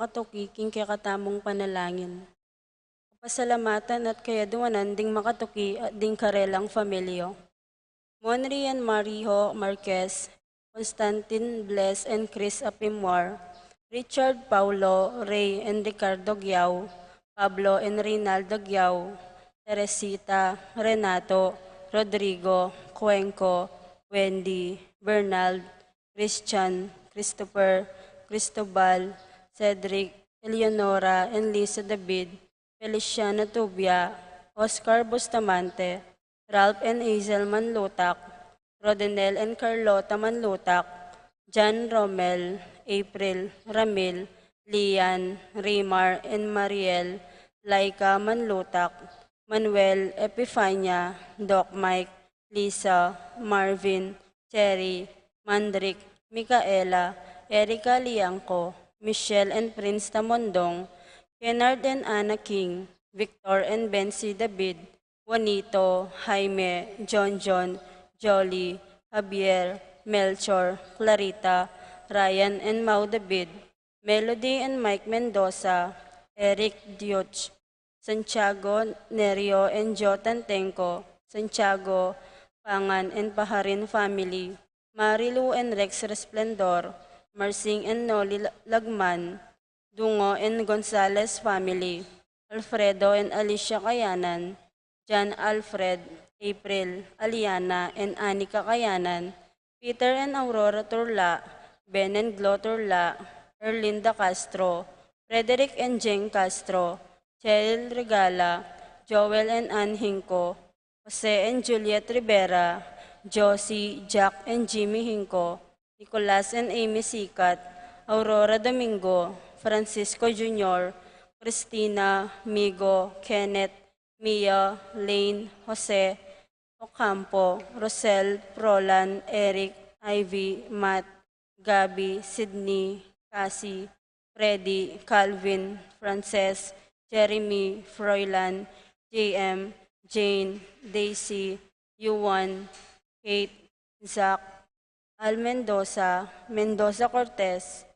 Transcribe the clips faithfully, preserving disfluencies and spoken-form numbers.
makatuki king kekatamung panalangin. Pasalamatan at kayaduanan ding makatuki at ding karelang familia. Monri and Mariho Marquez, Constantine, Bless and Chris Apimwar, Richard, Paulo, Ray and Ricardo Giao, Pablo and Reynaldo Giao, Teresita, Renato, Rodrigo, Cuenco, Wendy, Bernald, Christian, Christopher, Cristobal, Cedric, Eleonora and Lisa David, Feliciana Tubia, Oscar Bustamante, Ralph and Hazel Manlutak, Rodenel and Carlota Manlutak, John Romel, April, Ramil, Lian, Rimar and Mariel, Laika Manlutak, Manuel, Epifania, Doc Mike, Lisa, Marvin, Cherry, Mandrick, Micaela, Erica Liangco, Michelle and Prince Tamondong, Kennard and Anna King, Victor and Bensi David, Juanito, Jaime, John John, Jolly, Javier, Melchor, Clarita, Ryan and Mau David, Melody and Mike Mendoza, Eric Dioch, Santiago, Nerio and Joe Tantenco, Santiago, Pangan and Paharin family, Marilu and Rex Resplendor, Marsing and Noli La-, Lagman, Dungo and Gonzalez family, Alfredo and Alicia Kayanan, John Alfred, April, Aliana and Anika Kayanan, Peter and Aurora Turla, Ben and Glo Turla, Erlinda Castro, Frederick and Jane Castro, Cheryl Regala, Joel and Ann Hinco, Jose and Juliet Rivera, Josie, Jack and Jimmy Hinco, Nicolas and Amy Sikat, Aurora Domingo, Francisco Junior, Christina, Migo, Kenneth, Mia, Lane, Jose, Ocampo, Rosel, Prolan, Eric, Ivy, Matt, Gabby, Sydney, Cassie, Freddy, Calvin, Frances, Jeremy, Froilan, J M, Jane, Daisy, Yuan, Kate, Zach, Al Mendoza, Mendoza Cortez,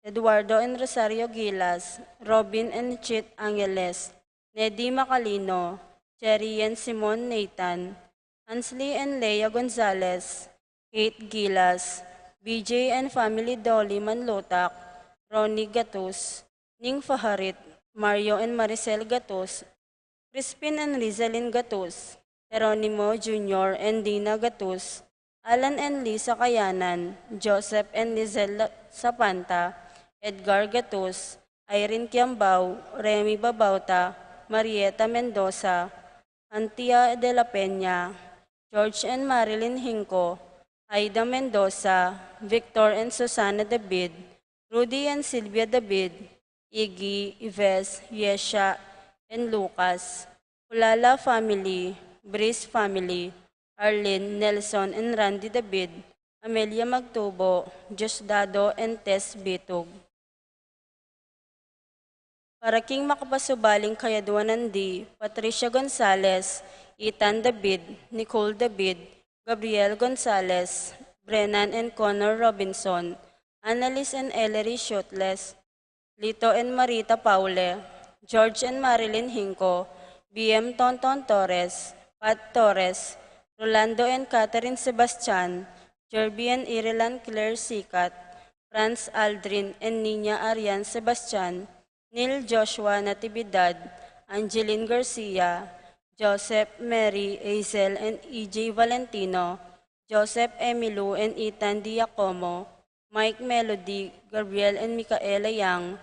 Eduardo and Rosario Gilas, Robin and Chit Angeles, Nedi Macalino, Cherry and Simon Nathan, Hansley and Lea Gonzalez, Kate Gilas, B J and family Dolly Manlutak, Ronnie Gatus, Ning Faharit, Mario and Maricel Gatus, Crispin and Rizalin Gatus, Jeronimo Junior and Dina Gatus, Alan and Lisa Kayanan, Joseph and Lizelle Sapanta, Edgar Gatus, Irene Kiambao, Remy Babauta, Marieta Mendoza, Antia de la Peña, George and Marilyn Hinco, Aida Mendoza, Victor and Susana David, Rudy and Sylvia David, Iggy, Ives, Yesha, and Lucas, Culala family, Breeze family, Arlene, Nelson, and Randy David, Amelia Magtubo, Diosdado, and Tess Bitug. Para king makapasubaling kayaduanan di Patricia Gonzalez, Ethan David, Nicole David, Gabriel Gonzalez, Brennan and Connor Robinson, Annalise and Ellery Shutles, Lito and Marita Paule, George and Marilyn Hinco, B M Tonton Torres, Pat Torres, Rolando and Catherine Sebastian, Jerby and Irelan Claire Sikat, Franz Aldrin and Nina Arian Sebastian, Neil Joshua Natividad, Angeline Garcia, Joseph, Mary, Hazel, and E J Valentino, Joseph, Emilu, and Ethan Diacomo, Mike, Melody, Gabriel, and Micaela Young,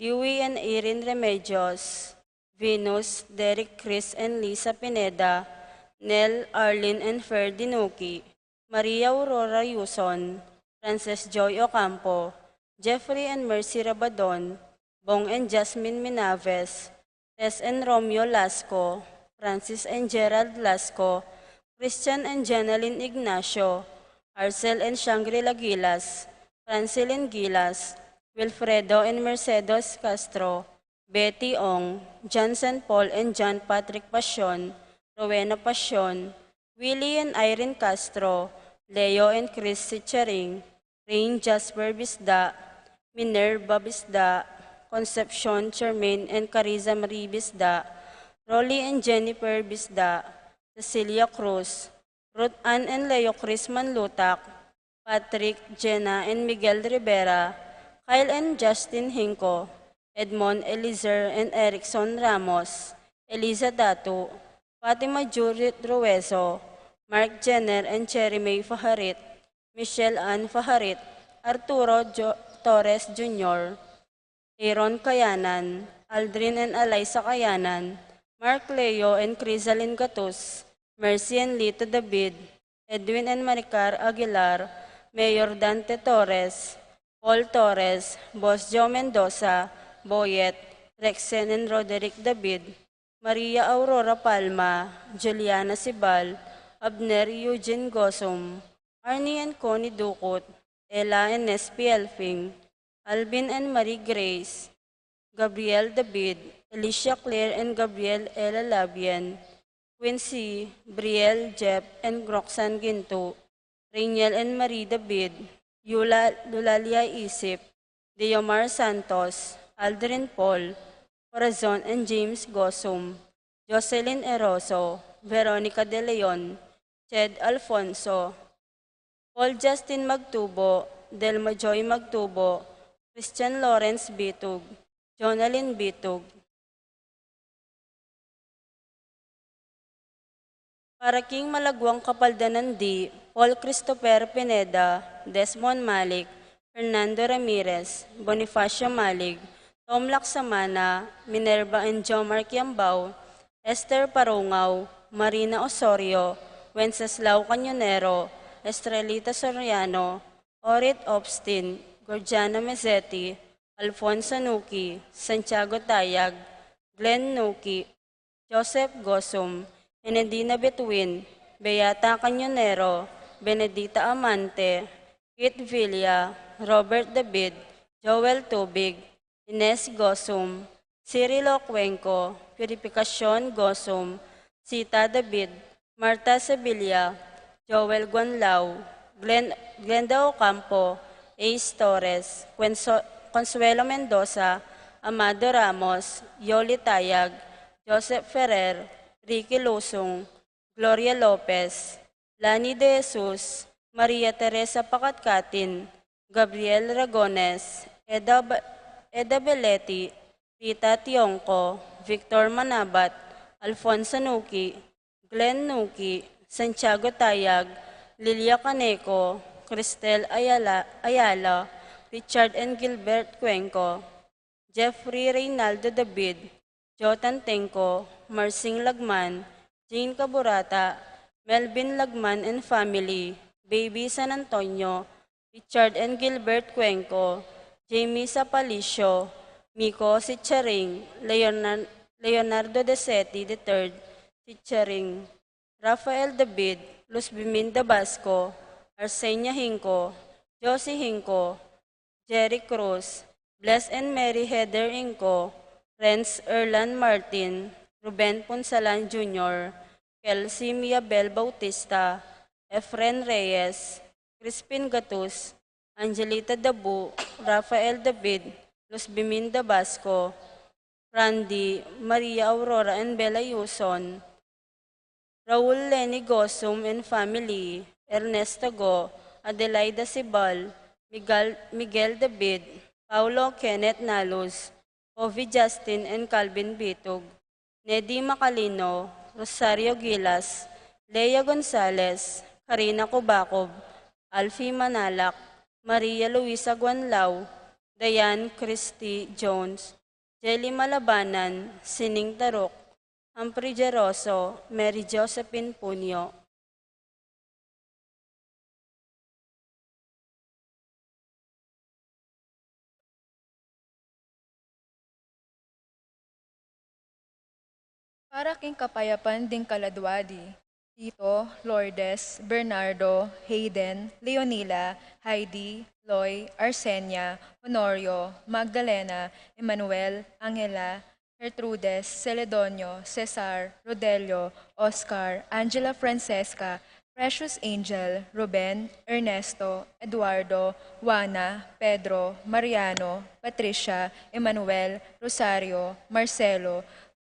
Dewey and Erin Remedios, Venus, Derek, Chris, and Lisa Pineda, Nel, Arlene, and Fer Dinuki, Maria Aurora Yuson, Frances Joy Ocampo, Jeffrey and Mercy Rabadon, Bong and Jasmine Minaves, Tess and Romeo Lasco, Francis and Gerald Lasco, Christian and Janalyn Ignacio, Arcel and Shangri-La Gilas, Francilyn Gilas, Wilfredo and Mercedes Castro, Betty Ong, Johnson Paul and John Patrick Pasion, Rowena Pasion, Willie and Irene Castro, Leo and Chris Sicharing, Rain Jasper Bisda, Minerva Bisda, Concepcion Charmaine and Carissa Marie Bisda, Rolly and Jennifer Bisda, Cecilia Cruz, Ruth Ann and Leo Chris Manlutak, Patrick, Jenna and Miguel Rivera, Kyle and Justin Hinco, Edmond Elizer and Erickson Ramos, Eliza Datu, Fatima Judith Ruezo, Mark Jenner and Cherry May Faharit, Michelle Ann Faharit, Arturo Jo- Torres Junior, Aaron Kayanan, Aldrin and Eliza Kayanan, Mark Leo and Crisalin Gatus, Mercy and Lito David, Edwin and Maricar Aguilar, Mayor Dante Torres, Paul Torres, Boss Joe Mendoza, Boyet, Rexen and Roderick David, Maria Aurora Palma, Juliana Sibal, Abner Eugene Gosum, Arnie and Connie Ducut, Ella and Nespi Elfing, Alvin and Marie Grace, Gabriel David, Alicia Claire and Gabriel Ella Labien, Quincy, Brielle, Jeff and Roxanne Ginto, Rainiel and Marie David, Yula, Lulalia Isip, Deomar Santos, Aldrin Paul, Corazon and James Gosum, Jocelyn Eroso, Veronica De Leon, Ched Alfonso, Paul Justin Magtubo, Delma Joy Magtubo, Christian Lawrence Bitug, Jonalyn Bitug. Para king malaguang kapaldanan di, Paul Christopher Pineda, Desmond Malik, Fernando Ramirez, Bonifacio Malig, Tom Laksamana, Minerva and Jomar Kiambao, Esther Parungaw, Marina Osorio, Wenceslao Cañonero, Estrelita Soriano, Orit Obstin, Gorgiana Mezzetti, Alfonso Nuki, Santiago Tayag, Glenn Nuki, Joseph Gosum, Enedina Betwin, Beata Cañonero, Benedita Amante, Kit Villa, Robert David, Joel Tubig, Ines Gosum, Cirilo Cuenco, Purificacion Gosum, Sita David, Martha Sevilla, Joel Guanlao, Glen-, Glenda Ocampo, Ace Torres, Cuenso-, Consuelo Mendoza, Amado Ramos, Yoli Tayag, Joseph Ferrer, Ricky Lusung, Gloria Lopez, Lani De Jesus, Maria Teresa Pacatcatin, Gabriel Ragones, Eda Ba-, Eda Belletti, Rita Tiongco, Victor Manabat, Alfonso Nuki, Glenn Nuki, Santiago Tayag, Lilia Caneco, Cristel Ayala, Ayala, Richard and Gilbert Cuenco, Jeffrey Reynaldo David, Jotan Tengco, Marsing Lagman, Jane Caburata, Melvin Lagman and family, Baby San Antonio, Richard and Gilbert Cuenco, Jamie Sapalicio, Miko Sicharing, Leonar-, Leonardo Desetti the third, Sicharing, Rafael David, Luzbiminda Basco, Arsenia Hinco, Josie Hinco, Jerry Cruz, Bless and Mary Heather Hinco, Renz Erlan Martin, Ruben Punsalan Junior, Kelsey Miabel Bautista, Efren Reyes, Crispin Gatus, Angelita Dabu, Rafael David, Luzbiminda Basco, Randy, Maria Aurora and Bella Yuson, Raul Lenny Gosum and family, Ernesto Go, Adelaida Sibal, Miguel, Miguel David, Paulo Kenneth Nalus, Ovi Justin and Calvin Bitug, Nedi Macalino, Rosario Gilas, Lea Gonzalez, Karina Kubakob, Alfie Manalak, Maria Luisa Guanlao, Diane Christy Jones, Jelly Malabanan, Sining Taruk, Humphrey Geroso, Mary Josephine Punio. Para king kapayapan ding kaladwa di, Tito, Lourdes, Bernardo, Hayden, Leonila, Heidi, Loy, Arsenia, Honorio, Magdalena, Emmanuel, Angela, Gertrudes, Celedonio, Cesar, Rodelio, Oscar, Angela Francesca, Precious Angel, Ruben, Ernesto, Eduardo, Juana, Pedro, Mariano, Patricia, Emmanuel, Rosario, Marcelo,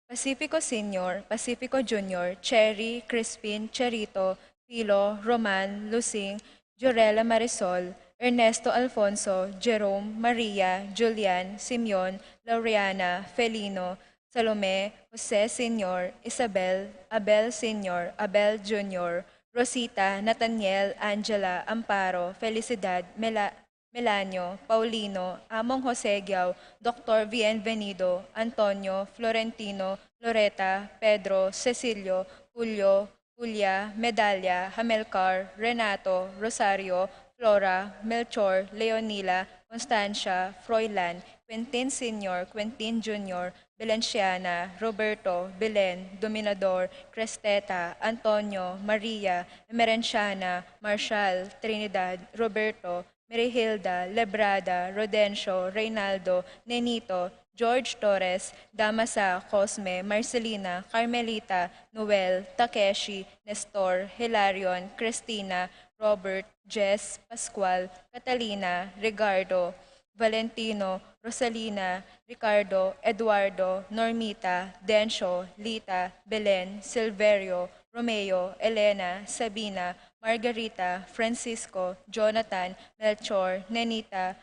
Pacifico Senior, Pacifico Junior, Cherry, Crispin, Cherito, Philo, Roman, Lusing, Jorella Marisol, Ernesto Alfonso, Jerome, Maria, Julian, Simeon, Laureana, Felino, Salome, Jose Senior, Isabel, Abel Senior, Abel Junior, Rosita, Nathaniel, Angela, Amparo, Felicidad, Mela-, Melanio, Paulino, Among Jose Giao, Doktor Bienvenido, Antonio, Florentino, Loreta, Pedro, Cecilio, Julio, Julia, Medalia, Hamilcar, Renato, Rosario, Flora, Melchor, Leonila, Constancia, Froilan, Quintin Senior, Quintin Junior, Belenciana, Roberto, Belen, Dominador, Cresteta, Antonio, Maria, Emerenciana, Marshall, Trinidad, Roberto, Merihilda, Lebrada, Rodencio, Reynaldo, Nenito, George Torres, Damasa, Cosme, Marcelina, Carmelita, Noel, Takeshi, Nestor, Hilarion, Cristina, Robert, Jess, Pascual, Catalina, Ricardo, Valentino, Rosalina, Ricardo, Eduardo, Normita, Dencio, Lita, Belen, Silverio, Romeo, Elena, Sabina, Margarita, Francisco, Jonathan, Melchor, Nenita,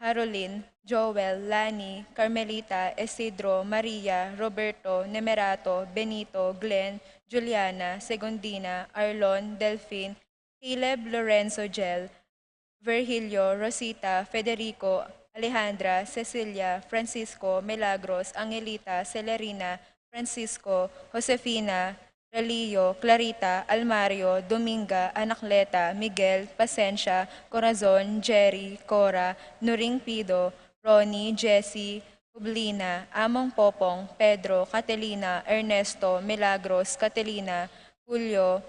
Harolin, Joel, Lani, Carmelita, Isidro, Maria, Roberto, Nemerato, Benito, Glenn, Juliana, Segundina, Arlon, Delfin, Caleb, Lorenzo, Jel, Virgilio, Rosita, Federico, Alejandra, Cecilia, Francisco, Milagros, Angelita, Celerina, Francisco, Josefina, Relio, Clarita, Almario, Dominga, Anacleta, Miguel, Pasensia, Corazon, Jerry, Cora, Nuring, Pido, Ronnie, Jessie, Hublina, Among Popong, Pedro, Catelina, Ernesto, Milagros, Catelina, Julio,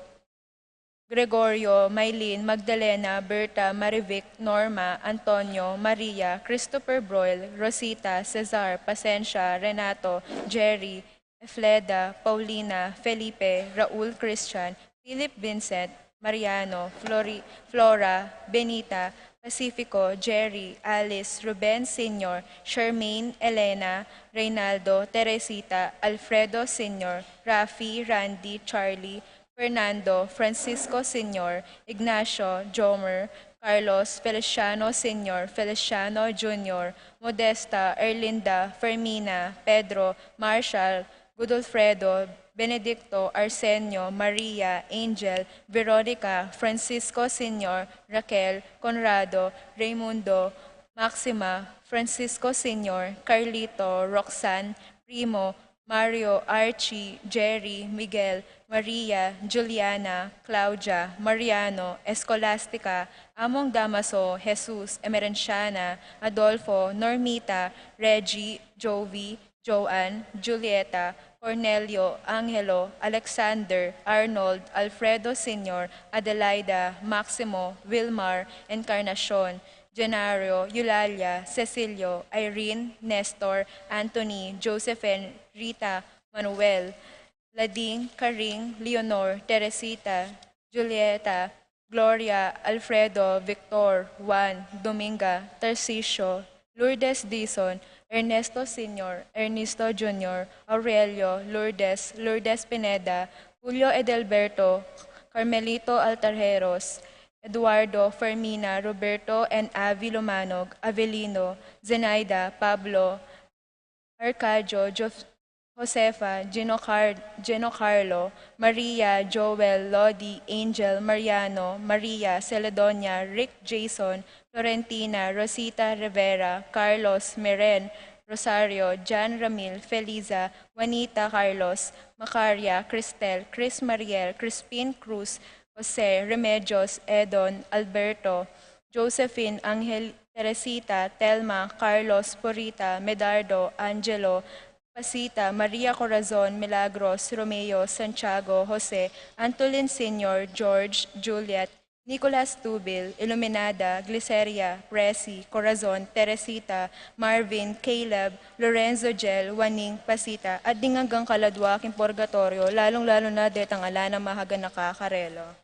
Gregorio, Maylin, Magdalena, Berta, Marivic, Norma, Antonio, Maria, Christopher, Broil, Rosita, Cesar, Pasensia, Renato, Jerry, Efleda, Paulina, Felipe, Raul, Christian, Philip, Vincent, Mariano, Flori-, Flora, Benita, Pacifico, Jerry, Alice, Ruben Senior, Charmaine, Elena, Reynaldo, Teresita, Alfredo Senior, Rafi, Randy, Charlie, Fernando, Francisco Senior, Ignacio, Jomer, Carlos, Feliciano Senior, Feliciano Junior, Modesta, Erlinda, Fermina, Pedro, Marshall, Godofredo, Benedicto, Arsenio, Maria, Angel, Veronica, Francisco Senior, Raquel, Conrado, Raimundo, Maxima, Francisco Senior, Carlito, Roxanne, Primo, Mario, Archie, Jerry, Miguel, Maria, Juliana, Claudia, Mariano, Escolastica, Among Damaso, Jesus, Emerenciana, Adolfo, Normita, Reggie, Jovi, Joan, Julieta, Cornelio, Angelo, Alexander, Arnold, Alfredo Senior, Adelaida, Maximo, Wilmar, Encarnacion, Gennario, Eulalia, Cecilio, Irene, Nestor, Anthony, Josephine, Rita, Manuel, Lading, Karing, Leonor, Teresita, Julieta, Gloria, Alfredo, Victor, Juan, Dominga, Tarcisio, Lourdes Dizon, Ernesto Senior, Ernesto Junior, Aurelio, Lourdes, Lourdes Pineda, Julio Edelberto, Carmelito Altajeros, Eduardo, Fermina, Roberto and Avi Lumanog, Avelino, Zenaida, Pablo, Arcadio, Jof-, Josefa, Gino Car-, Gino Carlo, Maria, Joel, Lodi, Angel, Mariano, Maria, Celedonia, Rick, Jason, Florentina, Rosita, Rivera, Carlos, Meren, Rosario, Jan, Ramil, Feliza, Juanita, Carlos, Macaria, Cristel, Chris, Mariel, Crispin, Cruz, Jose, Remedios, Edon, Alberto, Josephine, Angel, Teresita, Telma, Carlos, Purita, Medardo, Angelo, Pasita, Maria Corazon, Milagros, Romeo, Santiago, Jose, Antolin Senior, George, Juliet, Nicolas Tubil, Iluminada, Gliceria, Presi, Corazon, Teresita, Marvin, Caleb, Lorenzo, Jel, Waning, Pasita, at ding anggang kaladwa king purgatoryo, lalung-lalu na detang ala nang mahaganaka karela.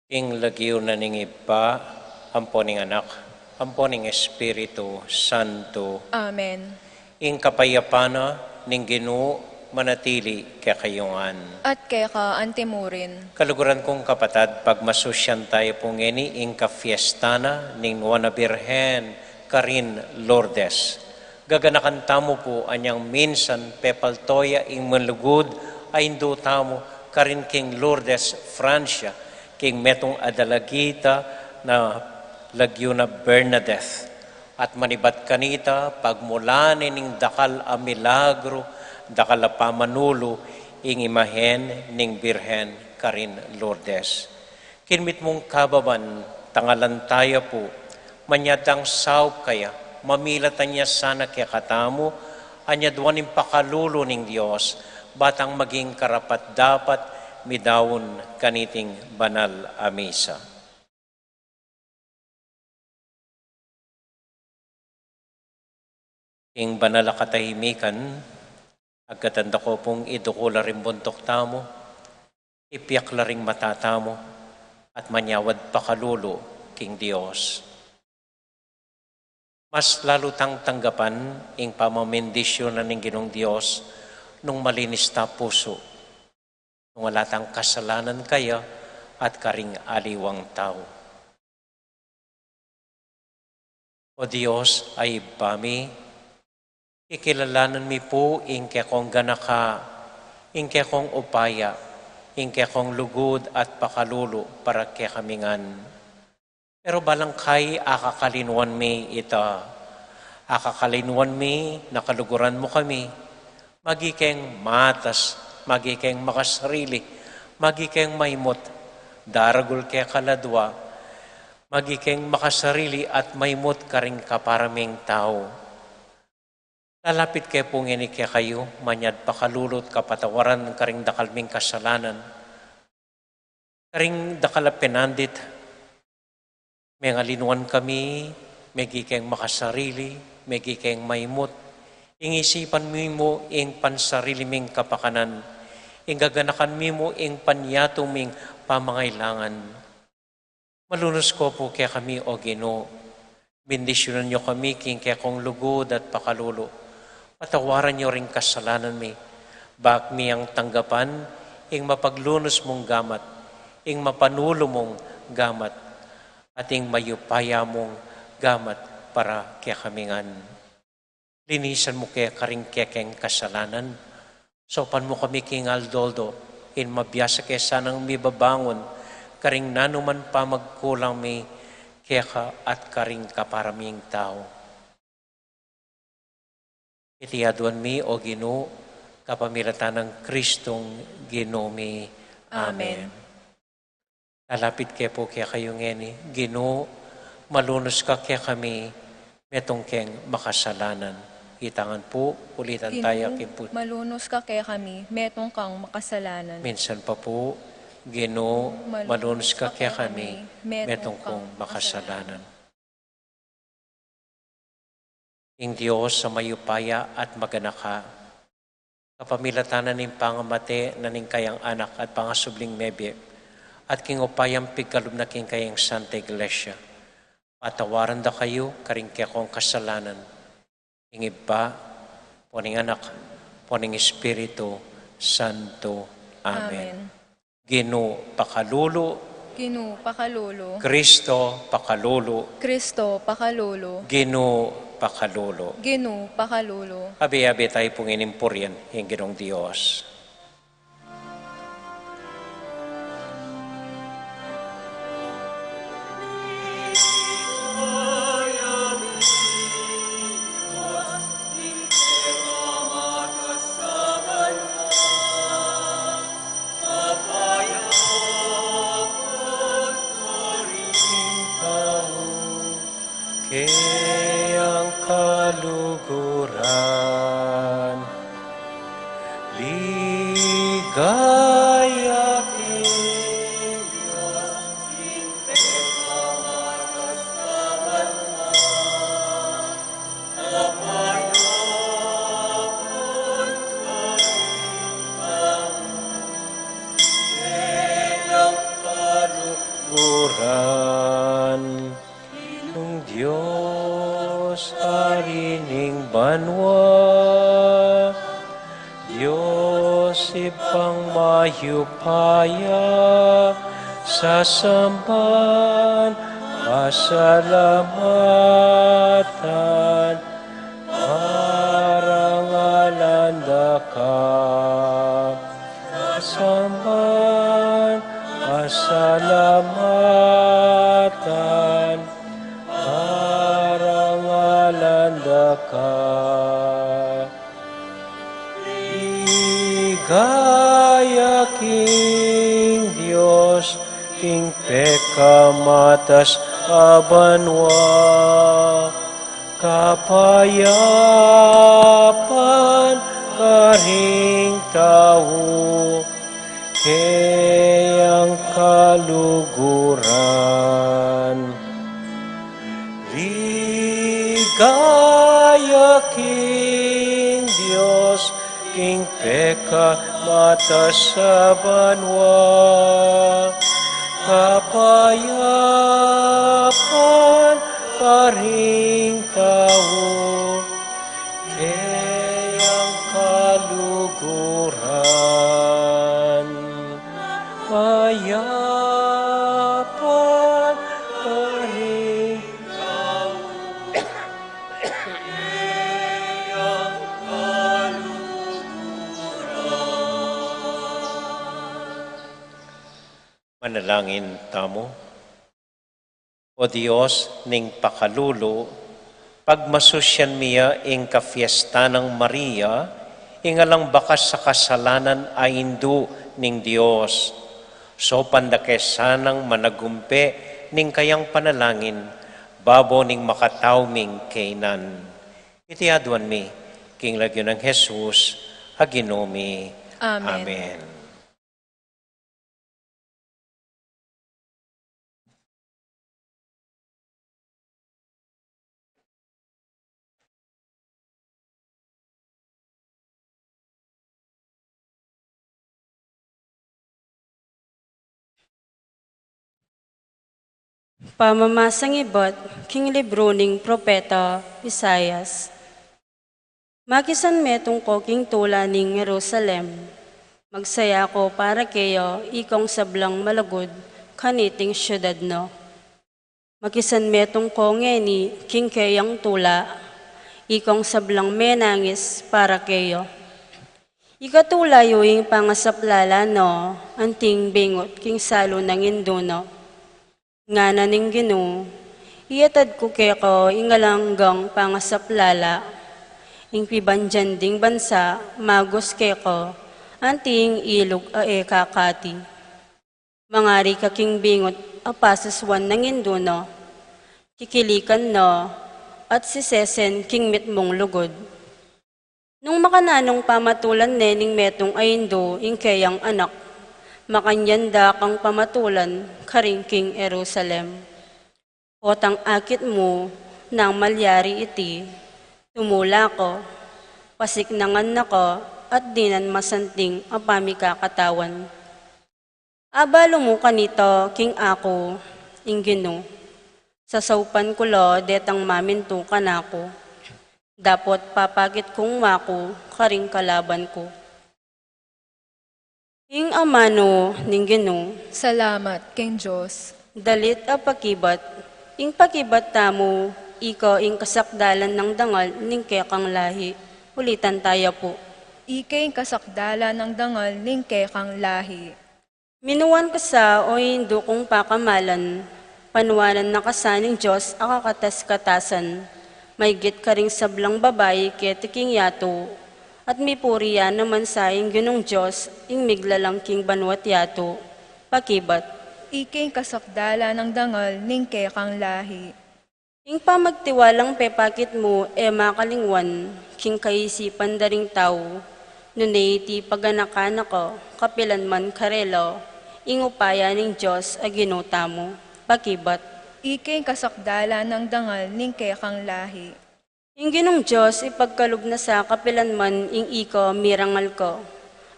Ing lagyu na ning Ibpa, ampo ning Anak, ampo ning Espiritu Santo. Amen. Ing kapayapan na ning Ginu manatili kekayu ngan. At keka antimurin. Kaluguran kung kapatad, pagmasusyan taya pu ngeni ing kafiesta na ning Nuan a Birhen karin Lourdes. Gaganakan tamu pu anyang minsan pepalto ya ing malugud a indu tamu karin king Lourdes, Francia, king metung a dalagita na lagyu na Bernadette. At manibat kanita, pagmulan ne ning dakal a milagru, dakal a pamanulu, ing imahen ning Birhen karin Lourdes. Kinmit mung kababan, tangalan taya pu, manyadang saup kaya, mamilatan ya sana kekatamu, anyad wa ning pakalulu ning Dios, batang maging karapat-dapat midaun kaniting banal a misa. Ing banal a katahimikan, agkatan da ko pung idukul la ring buntuk tamu, ipiak la ring mata tamu, at manyawad pakalulu king Dios. Mas lalu tang tanggapan ing pamamindisyunan ning Ginung Dios nung malinis ta pusu, nung ala tang kasalanan kaya at karing aliwang tau. O Dios a Ibpa mi, kikilalanan mi pu ing kekong ganaka, ing kekong upaya, ing kekong lugud at pakalulu para kekami ngan. Pero balang kai akakalinuan mi ita. Akakalinuan mi na kaluguran mu kami. Magikeng matas, magikeng makasarili, magikeng maimut, daragul keka ladwa, magikeng makasarili at maimut karing kapara ming tau. Lalapit ke pu ngeni kekayu, manyad pakalulu at kapatawaran karing dakal ming kasalanan. Karing dakal a penandit, mengalinuan kami, megikeng makasarili, megikeng maimut, ing isipan mi mu ing pansarili ming kapakanan, ing gaganakan mi mu ing panyatu ming pamangailangan. Malunus ko pu kekami, O Ginu, bendisyunan yu kami king kekong lugud at pakalulu. Patawaran yu ring kasalanan mi. Bak mi yang tanggapan ing mapaglunus mung gamat, ing mapanulu mung gamat, at ing mayupaya mung gamat para kekami ngan. Linisan mu ke karing kekeng kasalanan. Saupan mu kami king aldo-aldo, in mabiasa ke sanang mibabangun karing nanuman pamagkulang mi keka at karing kapara ming tau. Iti aduan mi, O Ginu, kapamilatan nang Kristong Ginu mi. Amen. Amen. Lalapit ke pu kekayu ngeni, Ginu, malunus ka kekami, metung keng makasalanan. Ita ngan pu, ulitan taya. Ginu, king pu- malunus ka kekami, metung kang makasalanan. Minsan pa pu, Ginu, Ginu, malunus ka kekami, metung kang makasalanan. Ing Dios a mayupaya at maganaka, kapamilatan na ning pangamate na ning kayang Anak at pangasubling mebie, at king upayang pigkalub na king kayang Santa Iglesia, patawaran da kayu karing kekong kasalanan. Ing Ibpa, ampo ning Anak, ampo ning Espiritu Santo. Amen. Amen. Ginu, pakalulu. Ginu, pakalulu. Kristo, pakalulu. Kristo, pakalulu. Ginu, pakalulu. Ginu, pakalulu. Abe-abe tayu pung inimpurian ing Ginung Dios. Kayang kaluguran, ligaya king Dios, king pekamatas kabanwa. Kaluguran, Ginung Dios, Ari ning banua, Dios Ibpang mayupaya, sasamban, pasalamatan, parangalan da ka. Sasamban, pasalamatan, parangalan da ka. Ligaya king Dios, king pekamatas a banua, kapayapan karing tau, keyang kaluguran. Ligaya king Dios, king pekamatas a banua, kapayapan karing tau, keyang kaluguran. Kapayapan karing tau, keyang kaluguran. Manalangin tamu. O Dios ning pakalulu, pagmasusyan mi ya ing kafiesta nang Maria, ing alang bakas a kasalanan a indu ning Dios. Saupan da ke sanang managumpe ning kayang panalangin, babo ning makatau ming kainan. Iti aduan mi king lagyu nang Jesus a Ginu mi. Amen. Amen. Pamamasang ibat king libru ning propeta Isaias. Makisan metung ko king tula ning Jerusalem. Magsaya ko para keya, ikong sablang malugud kaniting siudad no. Makisan metung ko ngeni king keyang tula, ikong sablang menangis para keya. Ikatula yu ing pangasaplala no, anting bingut king salu nang indu no. Ngana ning Ginu, iyatad ku keka ing alang anggang pangasaplala, ing pibandian ding bansa magus keka, anting ilug a e kakati. Mangari ka king bingut a pasasuan nang indu no, kikilikan no, at sisesen king mitmung lugud. Nung makananung pamatulan ne ning metung a indu ing keyang anak, makanyan da kang pamatulan karin king Jerusalem. Potang akit mu nang malyari iti, tumula ka, pasiknangan na ka, at dinan masanting a pamikakatawan. Abalu mu kanita king aku, ing Ginu, sasaupan ku la detang mamintu kanaku, dapot papakit kung maku karing kalaban ku. Ing amanu ning Ginu. Salamat king Dios. Dalit a pakibat. Ing pakibat tamu, ika ing kasakdalan nang dangal ning kekang lahi. Ulitan taya pu. Ika ing kasakdalan nang dangal ning kekang lahi. Minuan ka sa, o indu kung pakamalan, panuanan na ka sa ning Dios a kakatas-katasan, maygit karing sablang babai keti king yatu, at mipuri ya naman sa ing Ginung Dios, ing miglalang king banua't yatu. Pakibat. Ika ing kasakdalan nang dangal ning kekang lahi. Ing pamagtiwalang pepakit mu e makalingwan king kaisipan da ring tau, nune iti paganakan na ka kapilan man karela, ing upaya ning Dios a Ginu tamu. Pakibat. Ika ing kasakdalan nang dangal ning kekang lahi. Ing Ginung Dios ipagkalub na sa kapilan man ing ika mirangal ka,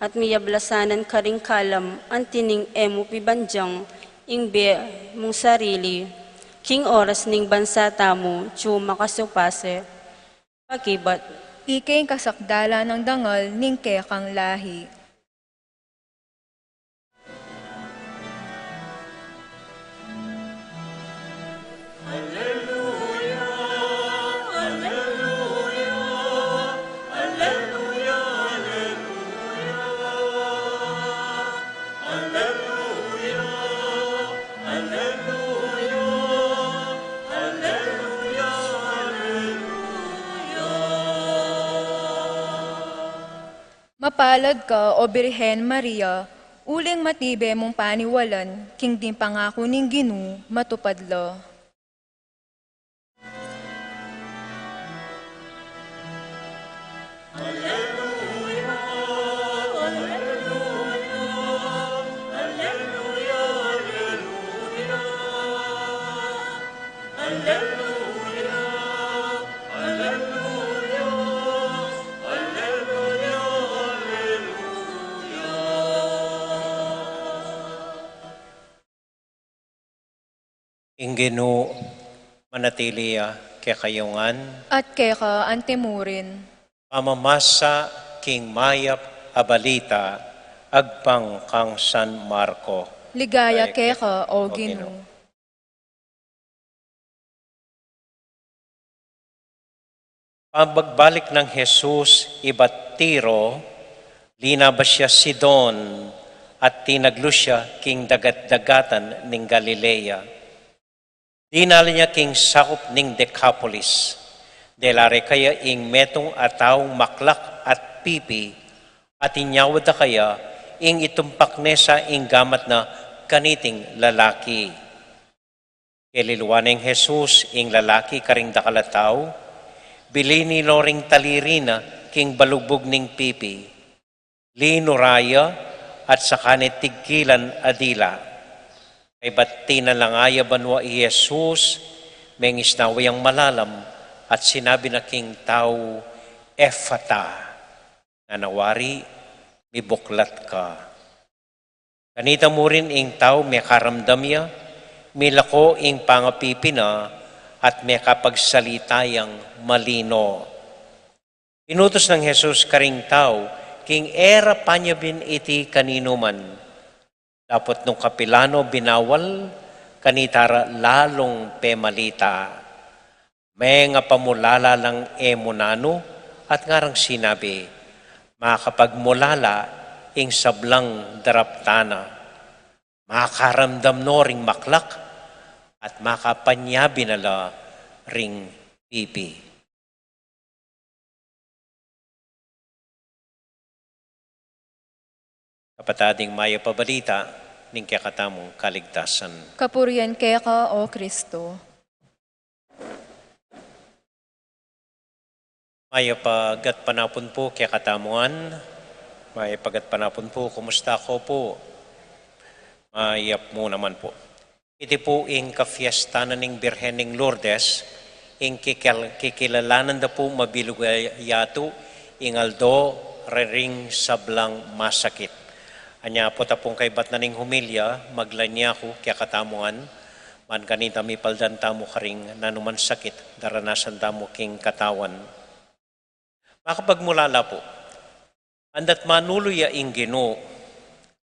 at miyablasanan karing kalam anti ning e mu pibandiang ing bie mung sarili, king oras ning bansa tamu, tsu makasupase. Pakibat. Ika ing kasakdalan nang dangal ning kekang lahi. Palad ka, O Birhen Maria, uling matibe mung paniwalan, king ding pangaku ning Ginu, matupad la. Ing Ginu manatili ya kekayu ngan. At keka antimurin. Pamamasa king mayap a balita agpang kang San Marco. Ligaya keka, O Ginu. Pagbalik nang Jesus ibat Tiro, linabas ya Sidon at tinaglu ya king dagat-dagatan ning Galilea. Dinala ya king sakup ning Decapolis. Delare kaya ing metung a taung maklak at pipi, at inyawad da kaya ing itumpak ne sa ing gamat na kaniting lalaki. Keliluan neng Jesus ing lalaki karing dakal a tau, bilini lo ring taliri na king balugbug ning pipi. Linura ya at saka ne tigkilan a dila. Kaybat tinalanga ya banua i Jesus, mengisnawa yang malalam, at sinabi na king tau, "Efata," nganang wari, "Mibuklat ka." Kanita murin ing tau mekaramdam ya, milako ing pangapipi na, at mekapagsalita yang malino. Inutus nang Jesus karing tau, king e ra panyabian iti kaninuman. Dapot nung kapilan no binawal, kanita ra lalung pemalita. Mengapamulala lang e mu nanu, at ngarang sinabi, "Makapagmulala ing sablang daraptan na. Makaramdam no ring maklak, at makapanyabi na la ring pipi." Kapatad, ing mayap a balita ning kekatamung kaligtasan. Kapurian keka, O Kristo. Mayap a gatpanapun pu kekatamu ngan. Mayap a gatpanapun pu, kumusta ko pu? Mayap mu naman pu. Iti pu ing kafiesta na ning Birhen ning Lourdes, ing kikil-, kikilalanan da pu mabilug a yatu, ing aldo reng sablang masakit. Anya pu ta pung kaybat na ning humilya, maglanyaku kekatamu ngan, ban kanita mipaldan tamu karing nanuman sakit, daranasan tamu king katawan. Makapagmulala pu. Andat manulu ya ing Ginu,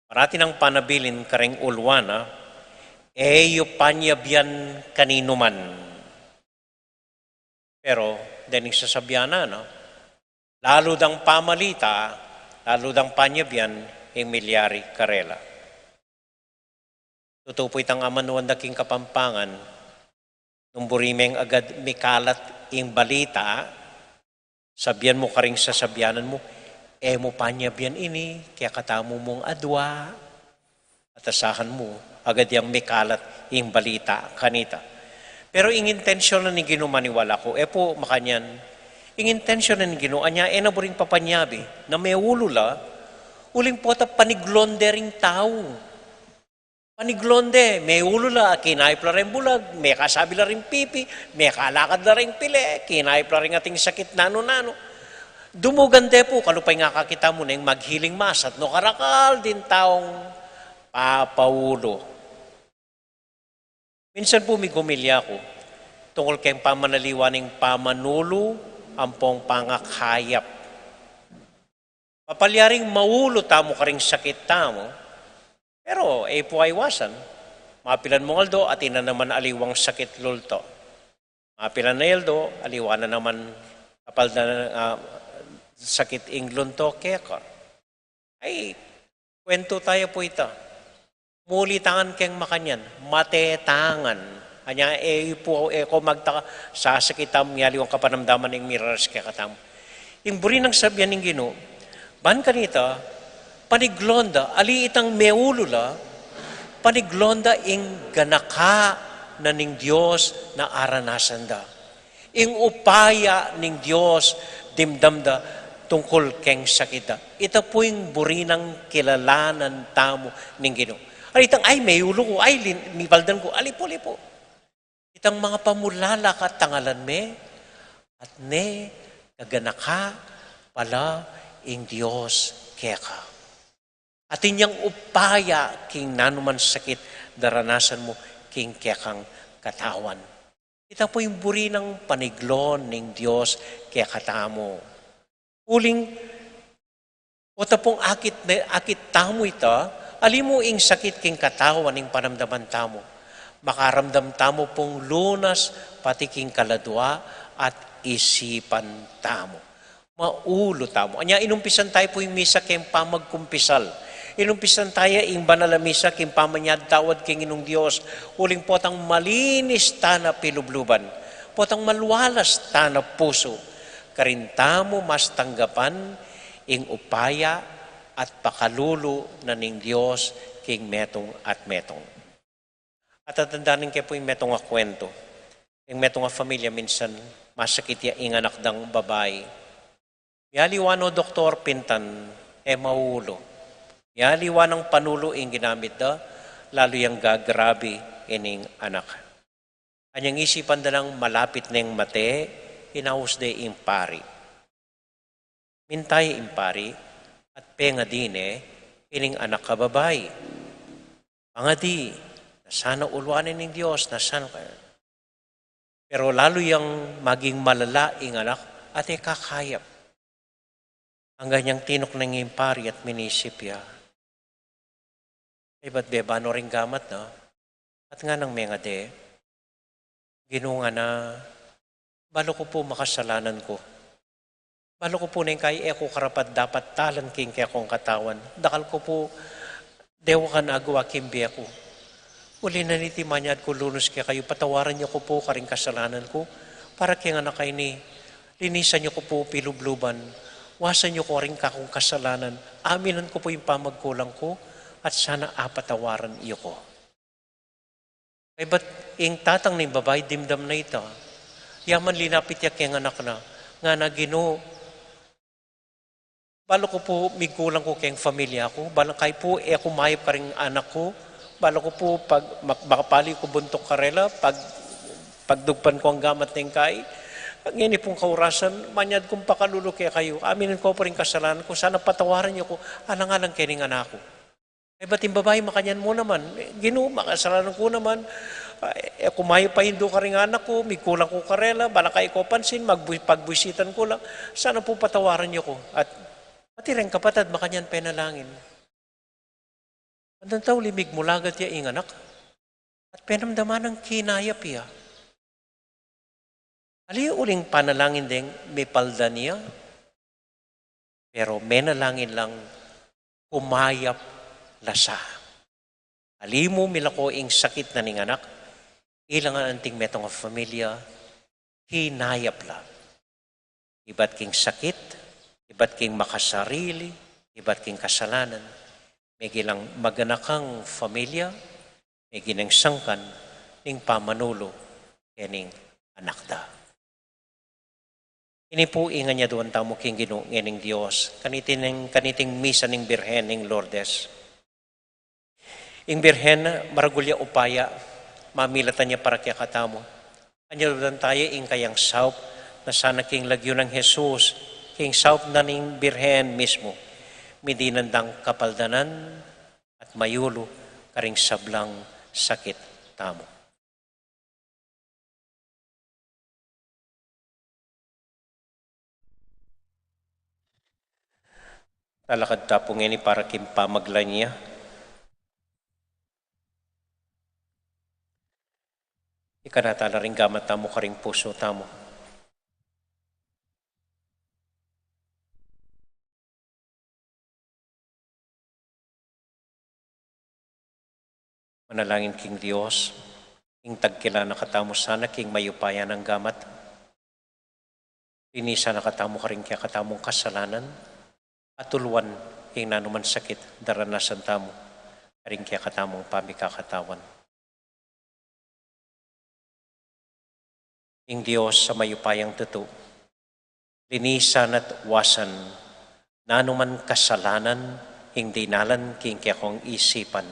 parati nang panabilin kareng uluan na, e yu panyabian kaninuman. Pero, dening sasabian na, no? Lalu dang pamalita, lalu dang panyabian, ing milyari karela. Tutu pu itang amanuan da king Kapampangan, nung buri meng agad mikalat ing balita, sabian mu karing sasabianan mu, "E mu panyabian ini, kekatamu mung adua." At asahan mu, agad yang mikalat ing balita kanita. Pero ing intensyon na ning Ginu maniwala ku, e pu makanyan, ing intensyon na ning Ginu, anya e na buring papanyabi, na meulu la, uling pota paniglon de ring tau. Paniglon de, meulu la, kinayup la ring bulag, mekasabi la ring pipi, mekalakad la ring pile, kinayup la ring ating sakit nanu-nanu. Dumugan de pu, kalupa ing akakit tamu neng mag-healing mass at no karakal ding taung papaulu. Minsan pu mighumilya ku tungkul keng pamanaliwa ning pamanulu ampong pangakayap. Mapalyaring maulu tamu karing sakit tamu, pero e pu aiwasan, mapilan mung aldo atin na naman aliwang sakit lulto. Mapilan a aldo, aliwa na naman kapaldan, ah, sakit ing lunto keka. Ay, kwentu taya pu ita. Muli tangan keng makanyan, mate tangan. Anya, e pu, e ko magtaka, sasakit tamu, aliwang kapanamdaman ing miraras kekatamu. Ing buri nang sabian ning Ginu, Ban kanita, paniglon da, ali itang meulu la, paniglon da ing ganaka na ning Dios na aranasan da. Ing upaya ning Dios dimdam da tungkul keng sakit da. Ita pu ing buri nang kilalanan tamu ning Ginu. Ali itang, ay, meulu ku, ay, lin-, mipaldan ku, ali pu, ali pu. Itang mangapamulala ka tangalan me, at ne, gaganaka pala ing Dios keka. Atin yang upaya king nanuman sakit daranasan mu king kekang katawan. Ita pu ing buri nang paniglon ning Dios kekatamu. Uling, o ta pung akit ne, akit tamu ita, ali mu ing sakit king katawan ing panamdaman tamu. Makaramdam tamu pung lunas pati king kaladua at isipan tamu. Maulu tamu. Anya, inumpisan taya pu ing misa king pamagkumpisal. Inumpisan taya ing banal a misa king pamanyadtawad king Ginung Dios. Uling potang malinis tana pilubluban. Potang malualas tana pusu. Karin tamu mas tanggapan ing upaya at pakalulu na ning Dios king metung at metung. At atandanan ke pu ing metung a kuwentu. Ing metung a familia minsan masakit ya ing anak dang babai. Mialiwa no doktor pintan, e maulu. Mialiwa nang panulu ing ginamit da, lalu yang gagrabi ining anak. Anyang isipan da nang malapit neng mate, inaus de ing pari. Minta ya ing pari, at pengadi ne ining anak a babai. Pangadi, na sana uluan ne ning Dios, na sana ka-, pero lalu yang maging malala ing anak, at e kakayap. Anggang yang tinuknang ing pari at minisip ya. Kaybat bebano ring gamat na, at nganang mengadi, Ginu, ngana, balu ku pu makasalanan ku. Balu ku pu neng kai e ku karapat-dapat talan king kekong katawan. Dakal ku pu dewakan agawa king bie ku. Uli na niti manyad ku lunus kekayu, patawaran yu ku pu karing kasalanan ku, para keng anak a ini, linisan yu ku pu pilubluban, wasan yu ku karing kakung kasalanan, aminan ku pu ing pamagkulang ku, at sana apatawaran yu ku. Kaybat ing tatang ning babai dimdam na ita. Ya man linapit ya keng anak na, ngana, Ginu, balu ku pu migkulang ku keng familia ku, balu kai pu e ku mayap karing anak ku, balu ku pu pag, mak-, makapali ku buntuk karela, pag, pagdugpan ku ing gamat neng kai. Ngeni pung kaurasan, manyad kung pakalulu kekayu, aminan ku pu ring kasalanan ku, sana patawaran yu ku, alang-alang kening anak ku. Kaybat ing babai makanyan mu naman, Ginu, makasalanan ku naman, e ku mayap a indu karing anak ku, migkulang ku karela, balamu e ku pansin, magbu-, pagbuisitan ku la, sana pu patawaran yu ku. At pati reng kapatad, makanyan penalangin. Antang tau limig mulagat ya ing anak, at penamdaman nang kinayap ya. Ali uling panalangin deng mipaldan ya, pero menalangin lang kumayap la sa. Ali mu milako ing sakit na ning anak, ilangan anting metung a familia, kinayap la. Ibat king sakit, ibat king makasarili, ibat king kasalanan, megilang maganakang familia, megineng sangkan ning pamanulu kening anak da. Ini pu ing anyaduan tamu king Ginu ngening Dios, kaniting, kaniting misa ning Birhen ning Lourdes. Ing Birhen, maragul ya upaya, mamilatan ya para kekatamu. Anyaduan taya ing kayang saup, na sana king lagyu nang Jesus, king saup na ning Birhen mismu, midinan dang kapaldanan, at mayulu karing sablang sakit tamu. Talakad ta pu ngeni para king pamaglain ya. Ikanat tala ring gamat tamu karing pusu tamu. Manalangin king Dios, ing tagkilala na katamu sana king mayupaya nang gamat. Linisan na katamu karing kekatamung kasalanan, Atuluan ing nanuman sakit daranasan tamu karing kekatamung pamikakatawan. Ing Dios a mayupayang tutu, linisan at wasan nanuman kasalanan ing dinalan king kekong isipan.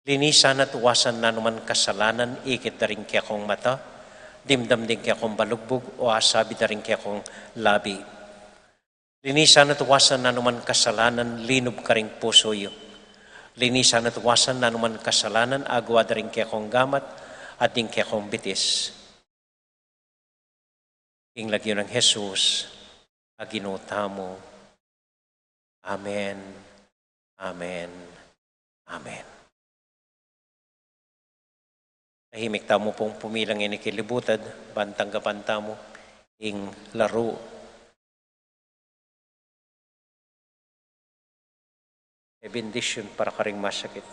Linisan at wasan nanuman kasalanan ikit da ring kekong mata, dimdam ding kekong balugbug, o asabi da ring kekong labi. Linisan at wasan nanuman kasalanan linub karing pusu yu. Linisan at wasan nanuman kasalanan agawa da ring kekong gamat at ding kekong bitis. Ing lagyu nang Jesus a Ginu tamu. Amen. Amen. Amen. Tahimik tamu pung pumilang ini kilibutad, ban tanggapan tamu ing laru. E bendisyun para karing masakit.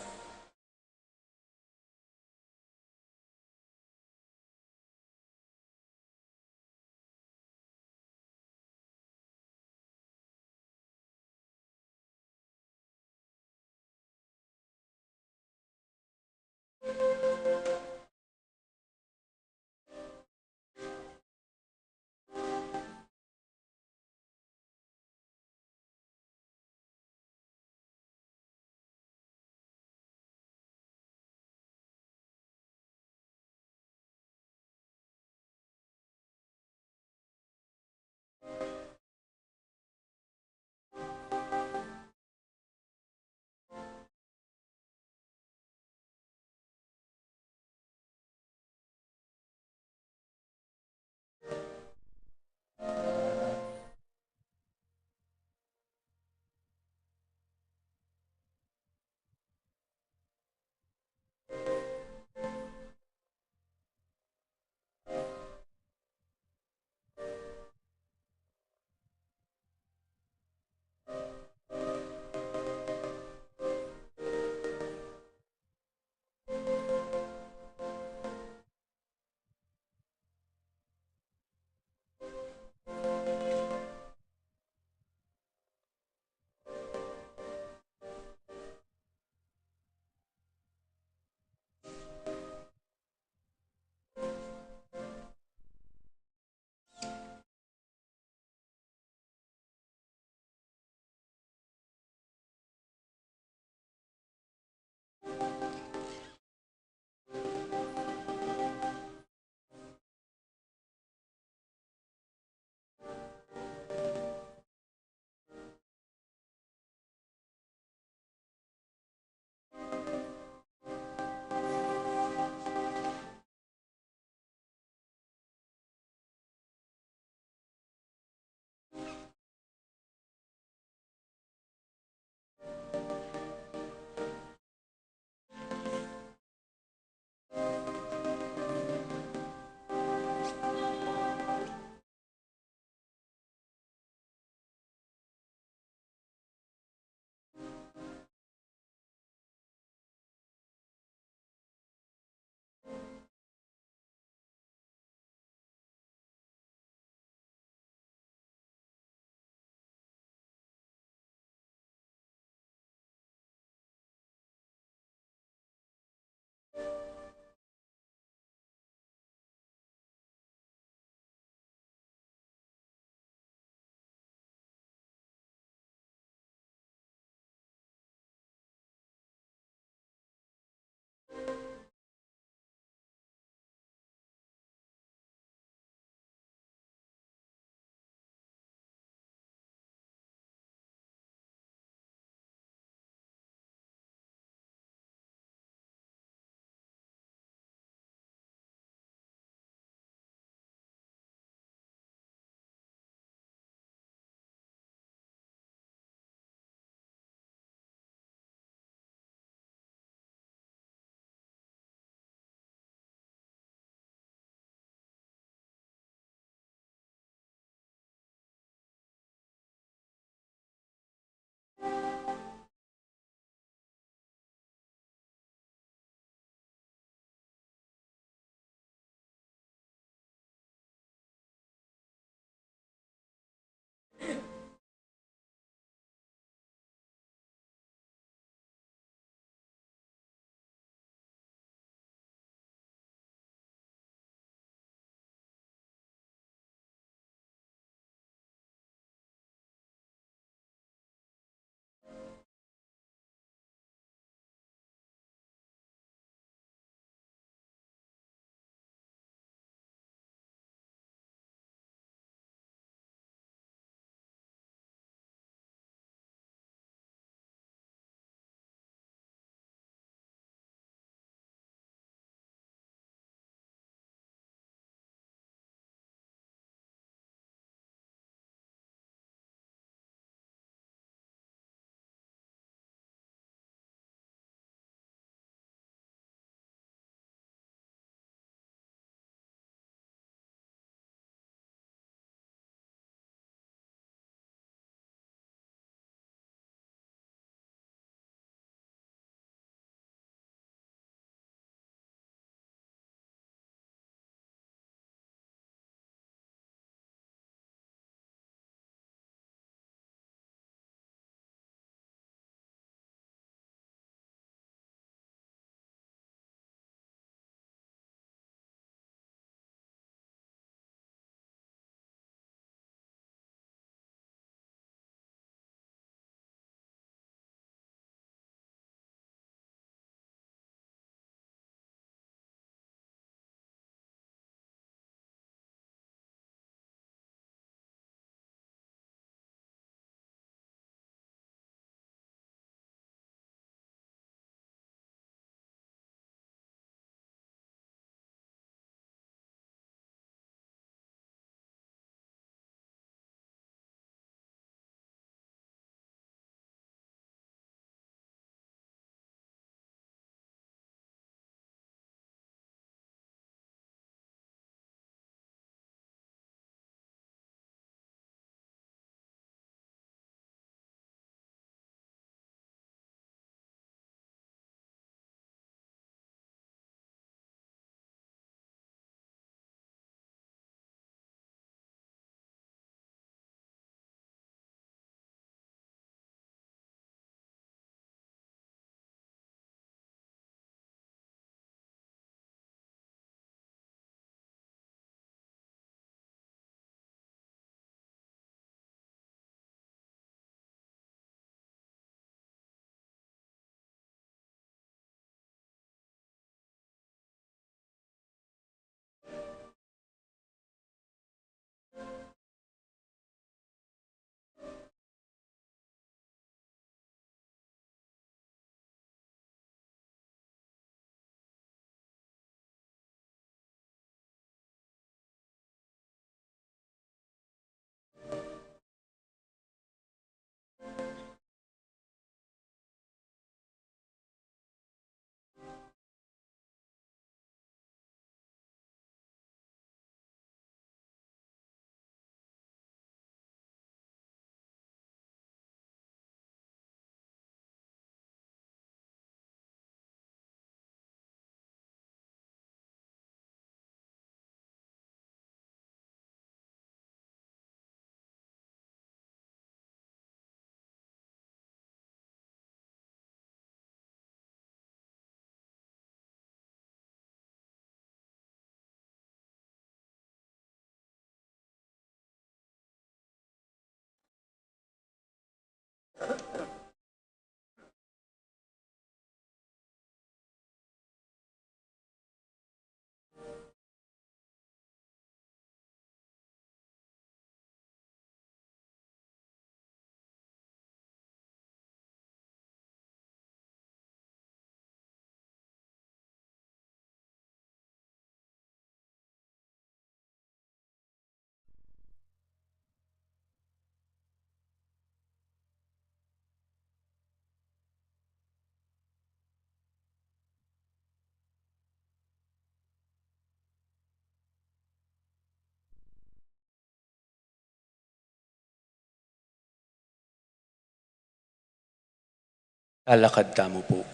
Lalakad tamu pu.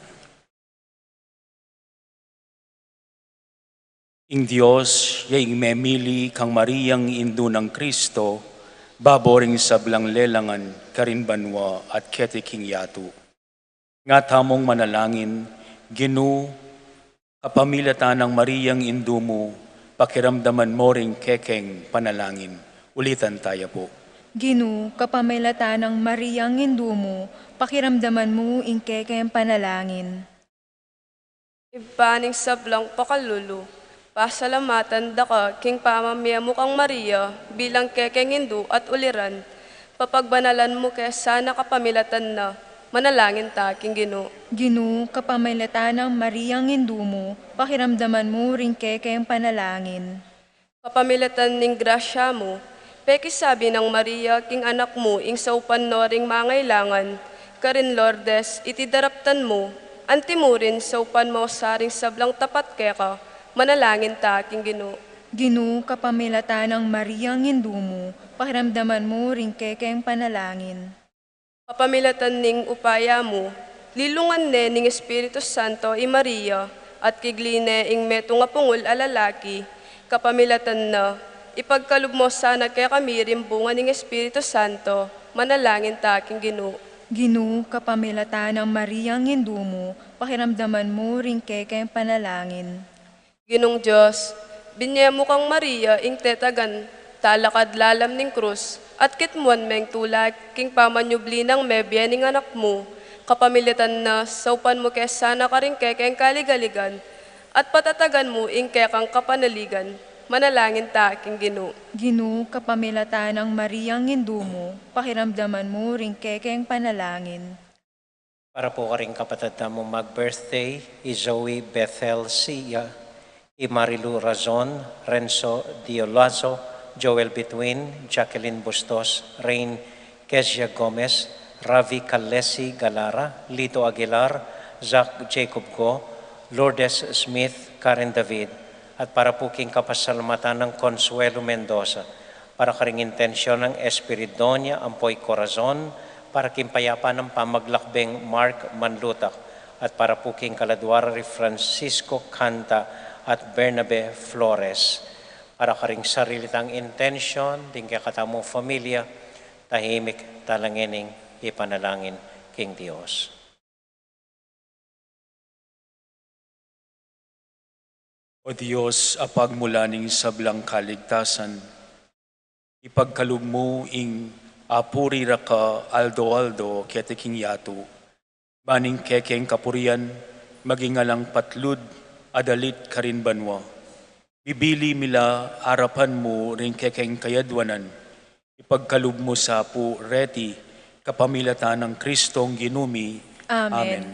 Ing Dios ya ing memili kang Mariang indu nang Kristo, babo ring sablang lelangan karin banua at keti king yatu. Nga tamung manalangin, Ginu, kapamilatan nang Mariang indu mu, pakiramdaman mu ring kekeng panalangin. Ulitan taya pu. Ginu, kapamilatan nang Mariang indu mu, pakiramdaman mu ing kekeng panalangin. Ibpa ning sablang pakalulu, pasalamatan da ka king pamamie mu kang Maria bilang kekeng indu at uliran. Papagbanalan mu ke sana kapamilatan na, manalangin ta king Ginu. Ginu, kapamilatan nang Mariang indu mu, pakiramdaman mu ring kekeng panalangin. Kapamilatan ning grasya mu, pekisabi nang Maria king anak mu ing saupan no ring mangailangan, karin Lourdes iti daraptan mu, anti mu rin saupan mo sa ring sablang tapat keka, manalangin ta king Ginu. Ginu, kapamilatan nang Mariang indu mu, pakiramdaman mu ring kekeng panalangin. Kapamilatan ning upaya mu, lilungan ne ning Espiritu Santo i Maria, at kigli ne ing metung a pungul a lalaki, kapamilatan na, ipagkalub mo sana kekami ring bunga ning Espiritu Santo, manalangin ta king Ginu. Ginu, kapamilatan nang Mariang indu mu, pakiramdaman mu ring kekeng panalangin. Ginung Dios, binye mu kang Maria ing tetagan talakad lalam ning krus, at kitmuan meng tula king pamanyubli nang mebie ning anak mu, kapamilatan na saupan mu ke sana karing kekeng kaligaligan, at patatagan mu ing kekang kapanaligan, manalangin ta king Ginu. Ginu, kapamilatan nang Mariang indu mu, pakiramdaman mu ring kekeng panalangin. Para pu karing kapatad tamung mag-birthday, i Zoe Bethel Sia, i Marilu Razon, Renzo Diolazo, Joel Bituin, Jacqueline Bustos, Rain Kezia Gomez, Ravi Kalesi Galara, Lito Aguilar, Zack Jacob Go, Lourdes Smith, Karen David, at para pu king kapasalamatan nang Consuelo Mendoza, para karing intensyon nang Espiridonia Ampoy Corazon, para king payapan nang pamaglakbeng Mark Manlutak, at para pu king kaladua ra ri Francisco Canta at Bernabe Flores. Para karing sarili tang intensyon, ding kekatamung familia, tahimik tamu la ngening ipanalangin king Dios. O Dios, a pagmula ning sablang kaligtasan, ipagkalub mu ing apuri ra ka aldo-aldo keti king yatu, ban ing kekeng kapurian maging alang patlud a dalit karin banua. Bibili mi la arapan mu ring kekeng kayadwanan, ipagkalub mu sa pu reti, kapamilatan nang Kristong Ginu mi. Amen. Amen.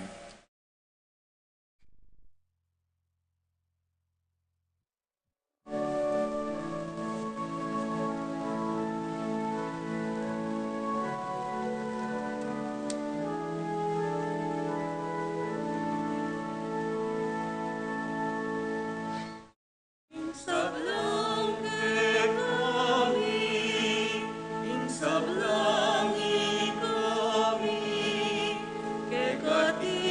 Ing sablang kekami, ing sablang ikami, kekati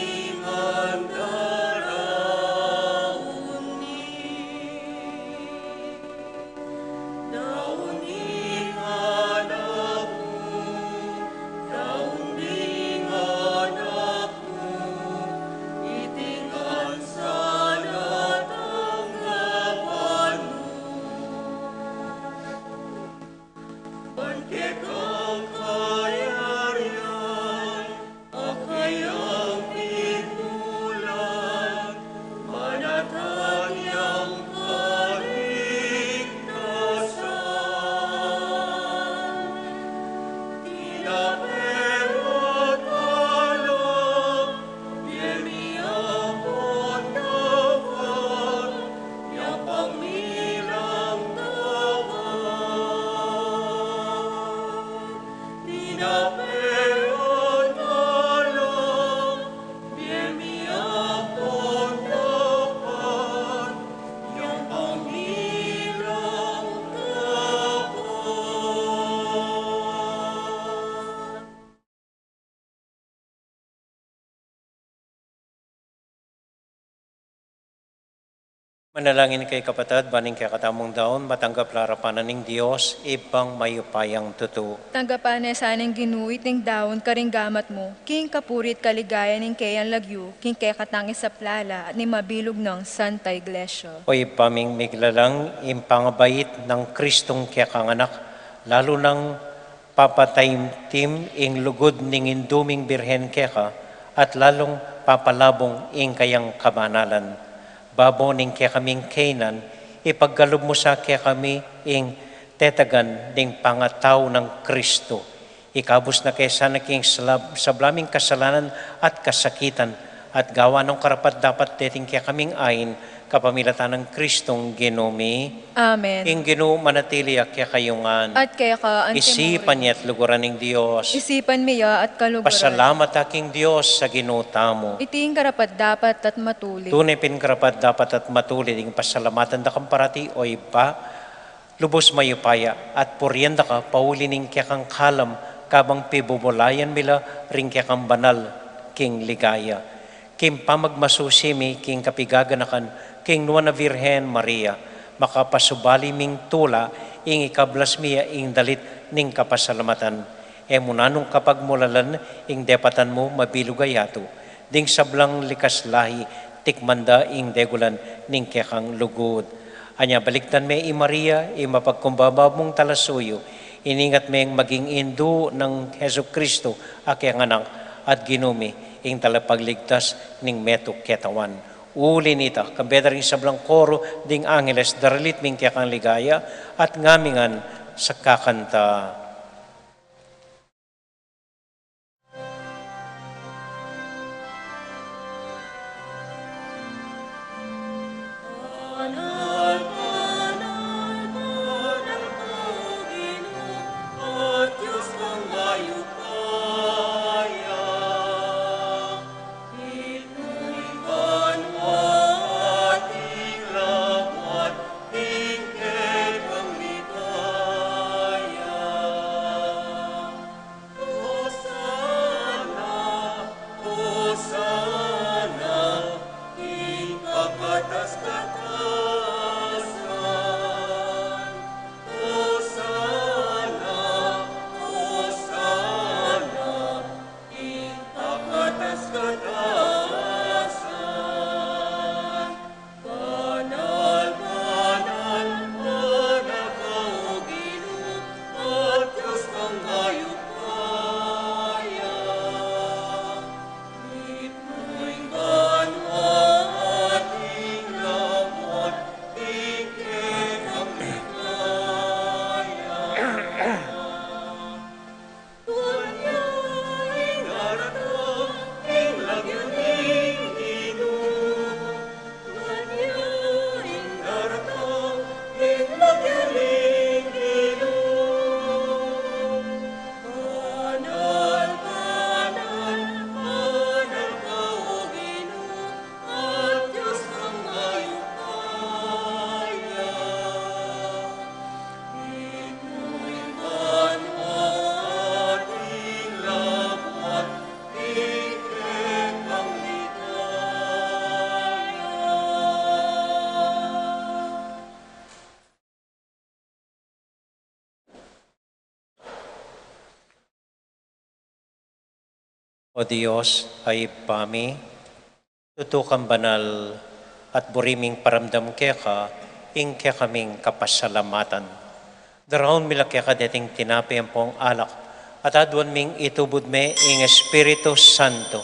Manalangin kayu, kapatad, ban ing kekatamung daun matanggap la arapan na ning Dios, Ibpang mayupayang tutu. Tanggapan na sa ning Ginu iting daun karing gamat mu, king kapurian at kaligayan ning keyang lagyu, king kekatang isaplala at ning mabilug nang Santa Iglesia. O Ibpa ming miglalang, ing pangabait nang Kristong kekang anak, lalu nang papataimtim ing lugud ning Indu ming Birhen keka, at lalung papalabung ing kayang kabanalan. Babo ning kekaming kaynan, ipagkalub mu sa kekami ing tetagan ding pangatau nang Kristo. Ikabus na ke sana king salab-, sabla ming kasalanan at kasakitan, at gawan nong karapat-dapat deting kekaming ain, kapamilatan nang Kristong Ginu mi. Amen. Ing Ginu manatili ya kekayu ngan. At keka antimurin. Isipan ya at luguran ing Dios. Isipan mi ya at kaluguran. Pasalamat ta king Dios a Ginu tamu. Iti ing karapat-dapat at matulid. Tune pin karapat-dapat at matulid ing pasalamatan da kang parati, o Ibpa, lubus mayupaya, at purian da ka pauli ning kekang kalam, kabang pibubulayan mi la ring kekang banal king ligaya. King pamagmasusi mi king kapigaganakan king Nuan a Virgen Maria, makapasubali ming tula ing ikablas mi ya ing dalit ning kapasalamatan. E mu nanung kapagmulalan ing depatan mu mabilug a yatu, ding sablang likas lahi tikman da ing degulan ning kekang lugud. Anya balikdan me i Maria, i mapagkumbaba mung talasuyu, iningat meng maging indu nang Jesucristo a kekang anak at Ginu mi, ing talapagligtas ning metung ketawan. Uli nita, kambe da ring sablang koro ding angeles, daralit mi ing kekang ligaya, at ngami ngan sakakanta. O Dios a Ibpa mi, tutu kang banal, at buri ming paramdam keka ing kekaming kapasalamatan. Daraun mi la keka deting tinape ampong alak, at aduan ming itubud me ing Espiritu Santo,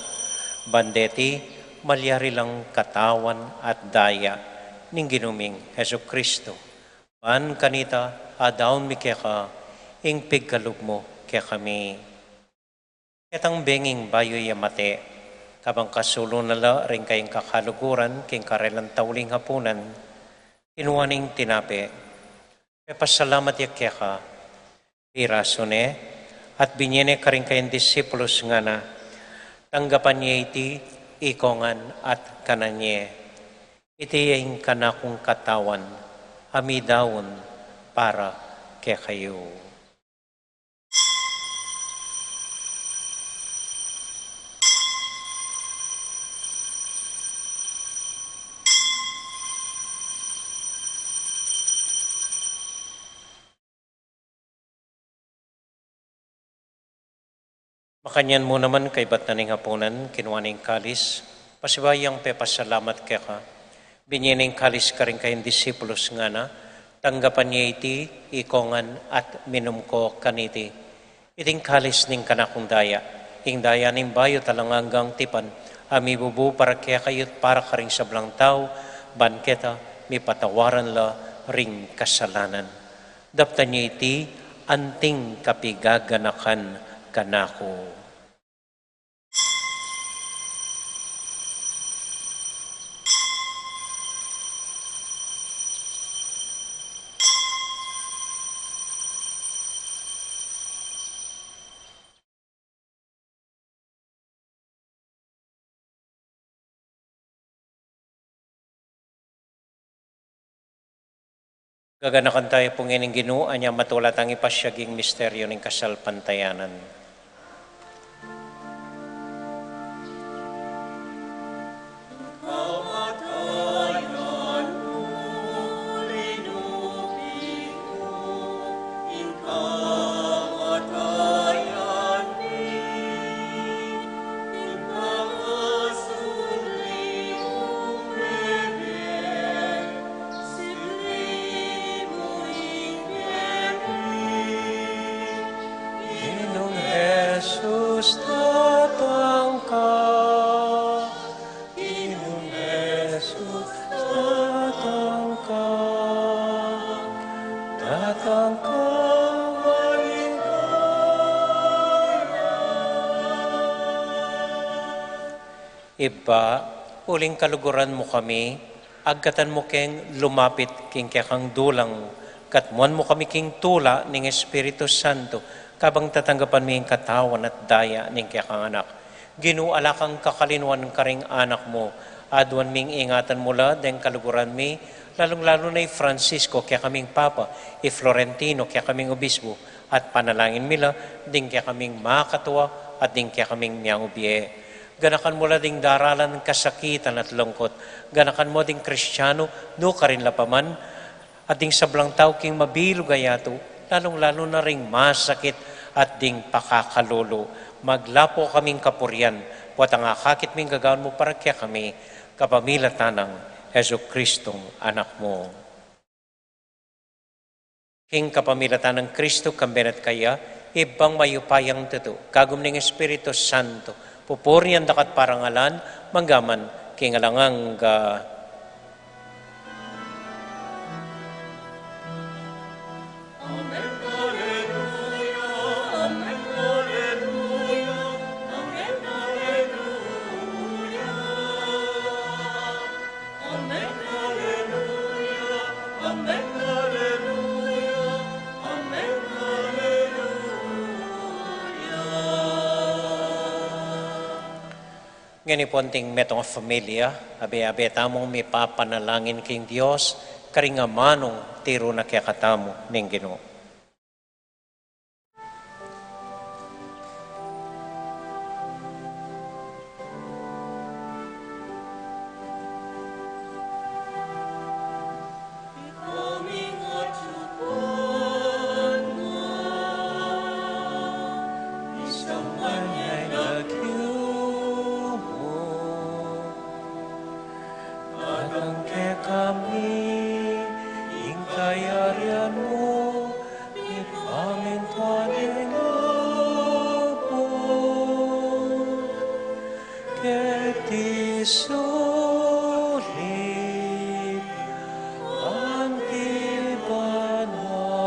ban deti malyari lang katawan at daya ning Ginu ming Jesucristo. Ban kanita, adaun mi keka ing pigkalub mu kekami. Ketang benging bayu ya mate, kabang kasulu na la ring kayang kakaluguran king karelang tauling hapunan, kinua ne ing tinape, mepasalamat ya keka, pirasu ne, at binye ne karing kayang disipulus, ngana: Tanggapan ye iti ikongan at kanan ye. Iti ya ing kanakung katawan, a midaun para kekayu. Makanyan mu naman kaybat na ning apunan, kinua ne ing kalis, pasibayu yang pepasalamat keka, binye ne ing kalis karing kayang disipulus, ngana, tanggapan ye iti ikongan at minum ko kaniti. Iting kalis ning kanakung daya, ing daya ning bayu at alang anggang tipan, a mibubu para kekayu at para karing sablang tau, ban keta mipatawaran la ring kasalanan. Daptan ye iti anting kapigaganakan kanaku. Gaganakan taya pu ngeni ing Ginu, anya matula tang ipasyag ing misteryu ning kasalpantayanan. Ginung Jesus, datang ka. Ginung Jesus, datang ka. Datang ka, maligaya. Ibpa, uling kaluguran mu kami, agkatan mu keng lumapit king kekang dulang, katmuan mu kami king tula ning Espiritu Santo, kabang tatanggapan mi ing katawan at daya ning kekang Anak. Ginu, ala kang kakalinuan karing anak mu, aduan ming ingatan mu la deng kaluguran mi, lalung-lalu na i Francisco, kekaming Papa, i Florentino, kekaming Obispo, at panalangin mi la ding kekaming makatua at ding kekaming miangubie. Ganakan mu la ding daralan, kasakitan at lungkut. Ganakan mu ding Kristiano, nukarin la pa man, at ding sablang tau king mabilug a yatu, lalung-lalu na ring masakit at ding pakakalulu. Maglapo kaming kapurian, buat ing akakit ming gagawan mu para kekami, kapamilatan nang Jesucristong Anak mu. King kapamilatan nang Kristo, kambe na at kaya, Ibpang mayupayang tutu, kagum ning Espiritu Santo, pupurian da ka at parangalan, mangga man king alang angga. Amen, aleluya. Amen, aleluya. Amen, aleluya. Ngeni pu, anting metung a familia, abe-abe tamung mipapanalangin king Dios, karing amanung tiru na kekatamu ning Ginu. Datang kekami ing kayarian mu, mipamintuan ing lub mu keti sulip anti banua.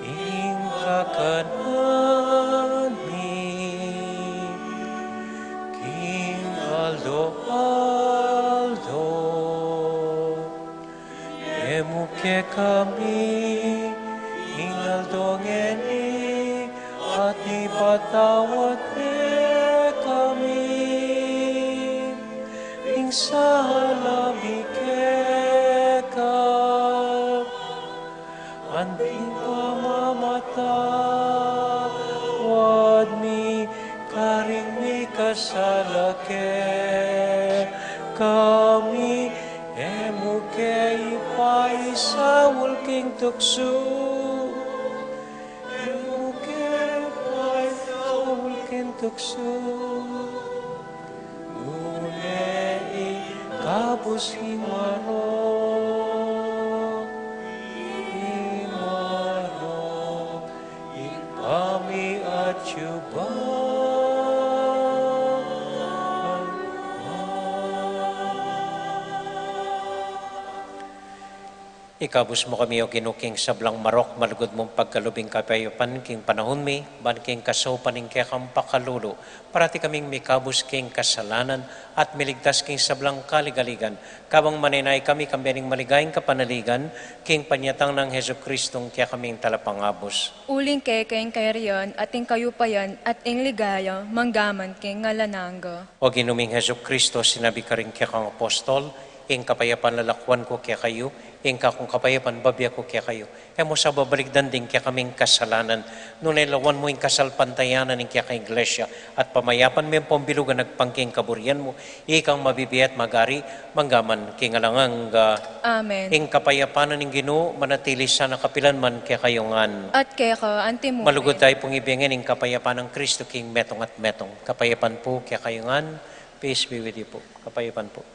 Ing kakanan mi king aldo-aldo, ibie mu kekami king aldo ngeni, at ipatawad mu kekami ing sala mi keka, anti ing pamamatawad mi karing mikasala kekami, e mu ke ipaisaul king tuksu, e mu ke tuksu, nune ikabus ing marok, ing marok, ipamiatsuban. Ikabus mu kami, O Ginu, king sablang marok, malugud mung pagkalub ing kapayapan king panahun mi, ban king kasaupan ning kekang pakalulu, parati kaming mikabus king kasalanan, at miligtas king sablang kaligaligan, kabang manenaya kami kambe ning maligayang kapanaligan, king panyatang nang Jesucristong kekaming Talapangabus. Uling keka ing kayarian, at ing kayupayan, at ing ligaya, manggaman king alang angga. O Ginu ming Jesucristo, sinabi karing kekang apostol, ing kapayapan lalakuan ku kekayu, ing kakung kapayapan bibie ku kekayu. E mu sa babalikdan ding kekaming kasalanan, nune lawan mu ing kasalpantayanan ning kekang Iglesia, at pamayapan me ampong bilugan agpang king kaburian mu, ikang mabibie at magari, manggaman king alang angga. Amen. Ing kapayapan ning Ginu, manatili sana kapilan man kekayu ngan. At keka antimu. Malugud tayu pung ibie ngan ing kapayapan nang Kristo king metung at metung. Kapayapan pu kekayu ngan. Peace be with you po. Kapayapan po.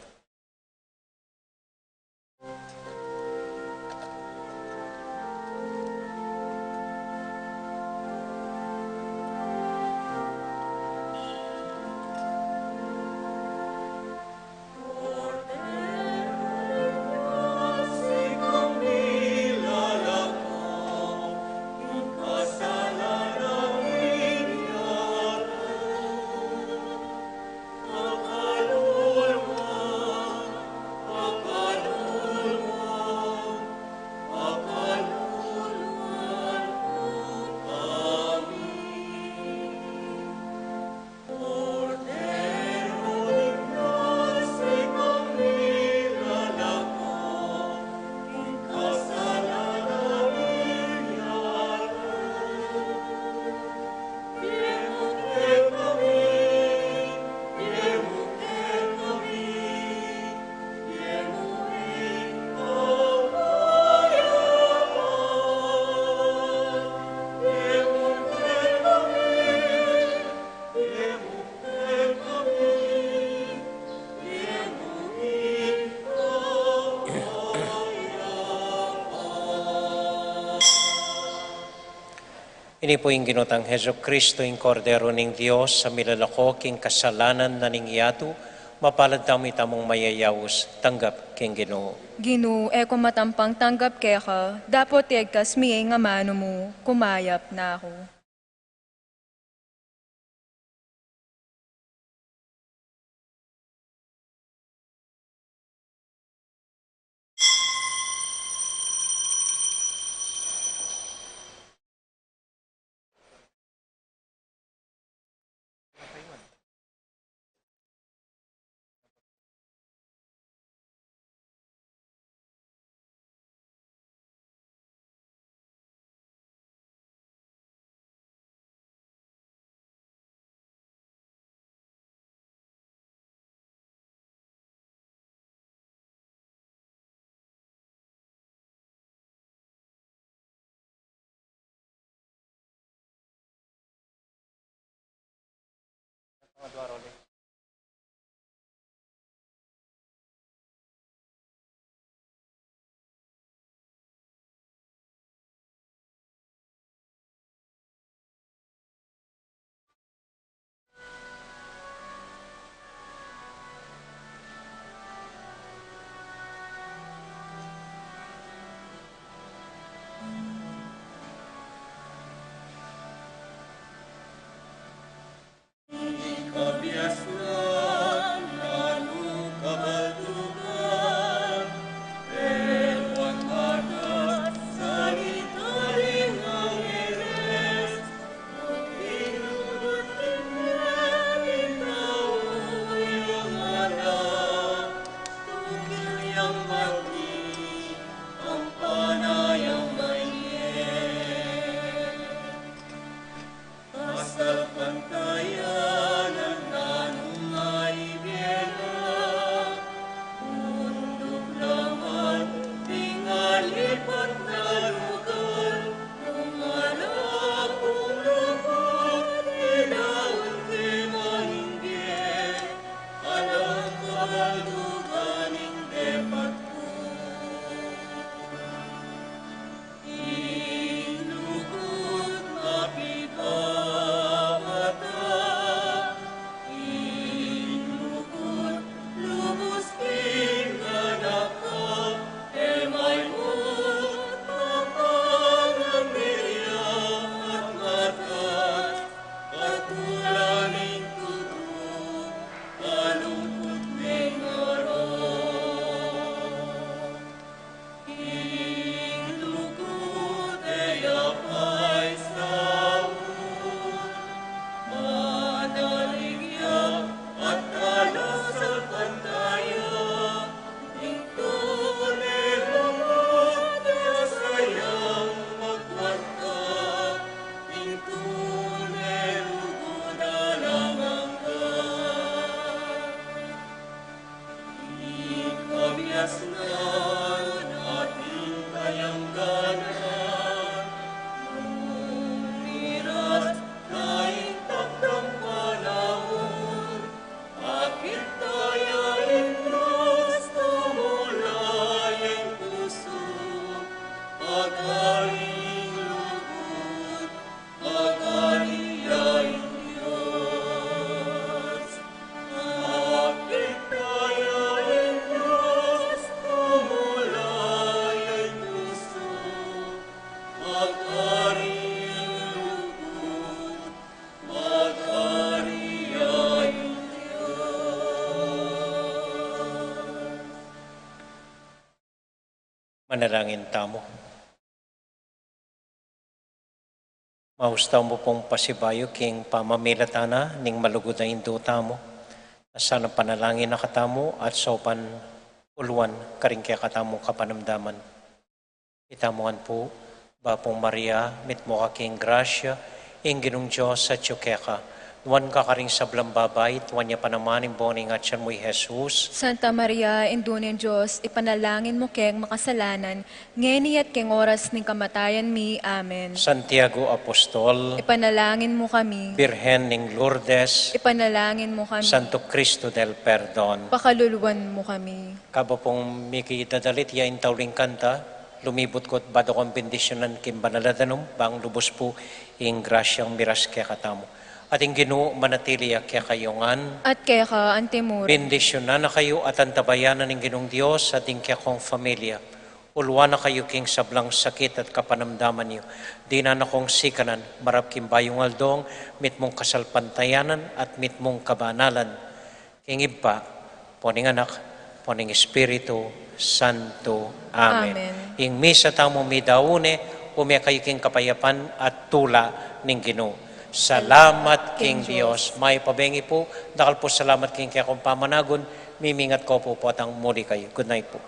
Ini pu ing Ginu tang Jesucristo, ing Kordero ning Dios, a milalako king kasalanan na ning yatu. Mapalad tamu ita mung mayayaus tanggap king Ginu. Ginu, e ku matampang tanggap keka, dapot igkas mi ing amanu mu, kumayap na ku. Manalangin tamu. Maus tamu pung pasibayu king pamamilatan na ning malugud a Indu tamu, a sana panalangin na katamu at saupan uluan karing kekatamung kapanamdaman. Itamu ngan pu, Bapung Maria, mitmu ka king grasya, ing Ginung Dios atyu keka. Nuan ka karing sablang babai, at nuan ya pa naman ing bunga ning atyan mu, i Jesus. Santa Maria, Indu ning Dios, ipanalangin mu keng makasalanan, ngeni at keng oras ning kamatayan mi. Amen. Santiago Apostol, ipanalangin mu kami. Birhen ning Lourdes, ipanalangin mu kami. Santo Cristo del Perdon, pakaluluan mu kami. Kabang pung mikidadalit ya ing tauling kanta, lumibut ku't bado kung bendisyunan king banal a danum, bang lubus pu ing grasyang miras kekatamu. At ing Ginu manatili ya kekayu ngan. At keka antimurin. Bendisyunan na kayu at antabayanan ning Ginung Dios at ing kekong familia. Uluan na kayu king sablang sakit at kapanamdaman yu. Dinan na kung sikanan, marap king bayung aldong, mitmung kasalpantayanan at mitmung kabanalan. King Ibpa, ampo ning Anak, ampo ning Espiritu Santo. Amen. Amen. Ing misa tamu midaun ne, ume kayu king kapayapan at tula ning Ginu. Salamat king Dios. Mayap a bengi pu, dakal pu salamat king kekong pamanagun, mimingat ko pu potang muli kayu. Good night pu.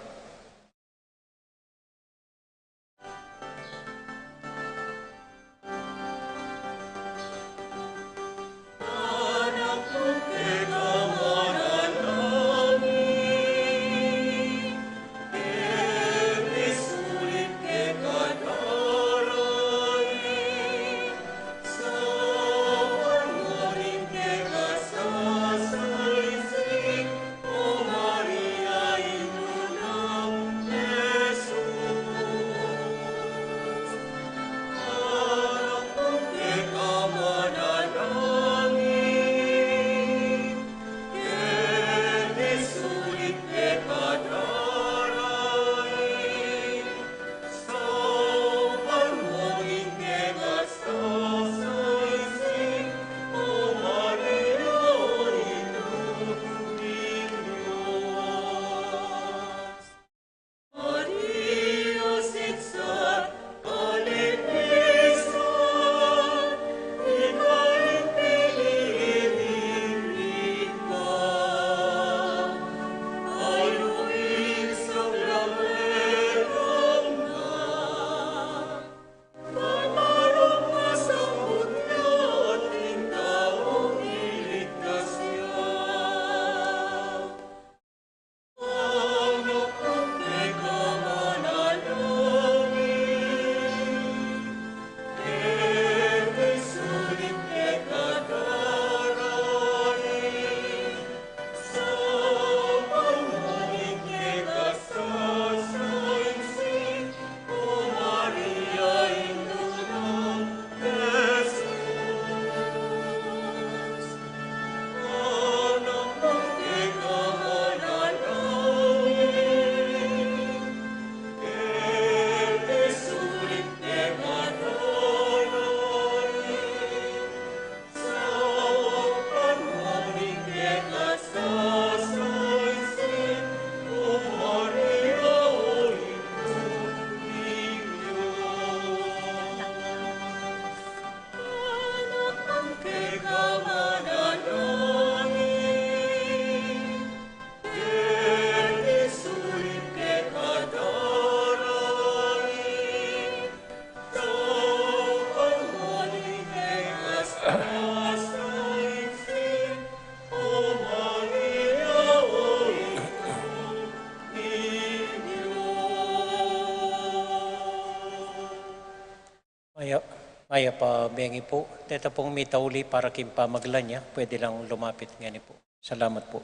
Mayap, mayap a bengi pu. Deta pung mitauli para king pamagla na, pwede lang lumapit ngeni pu. Salamat pu.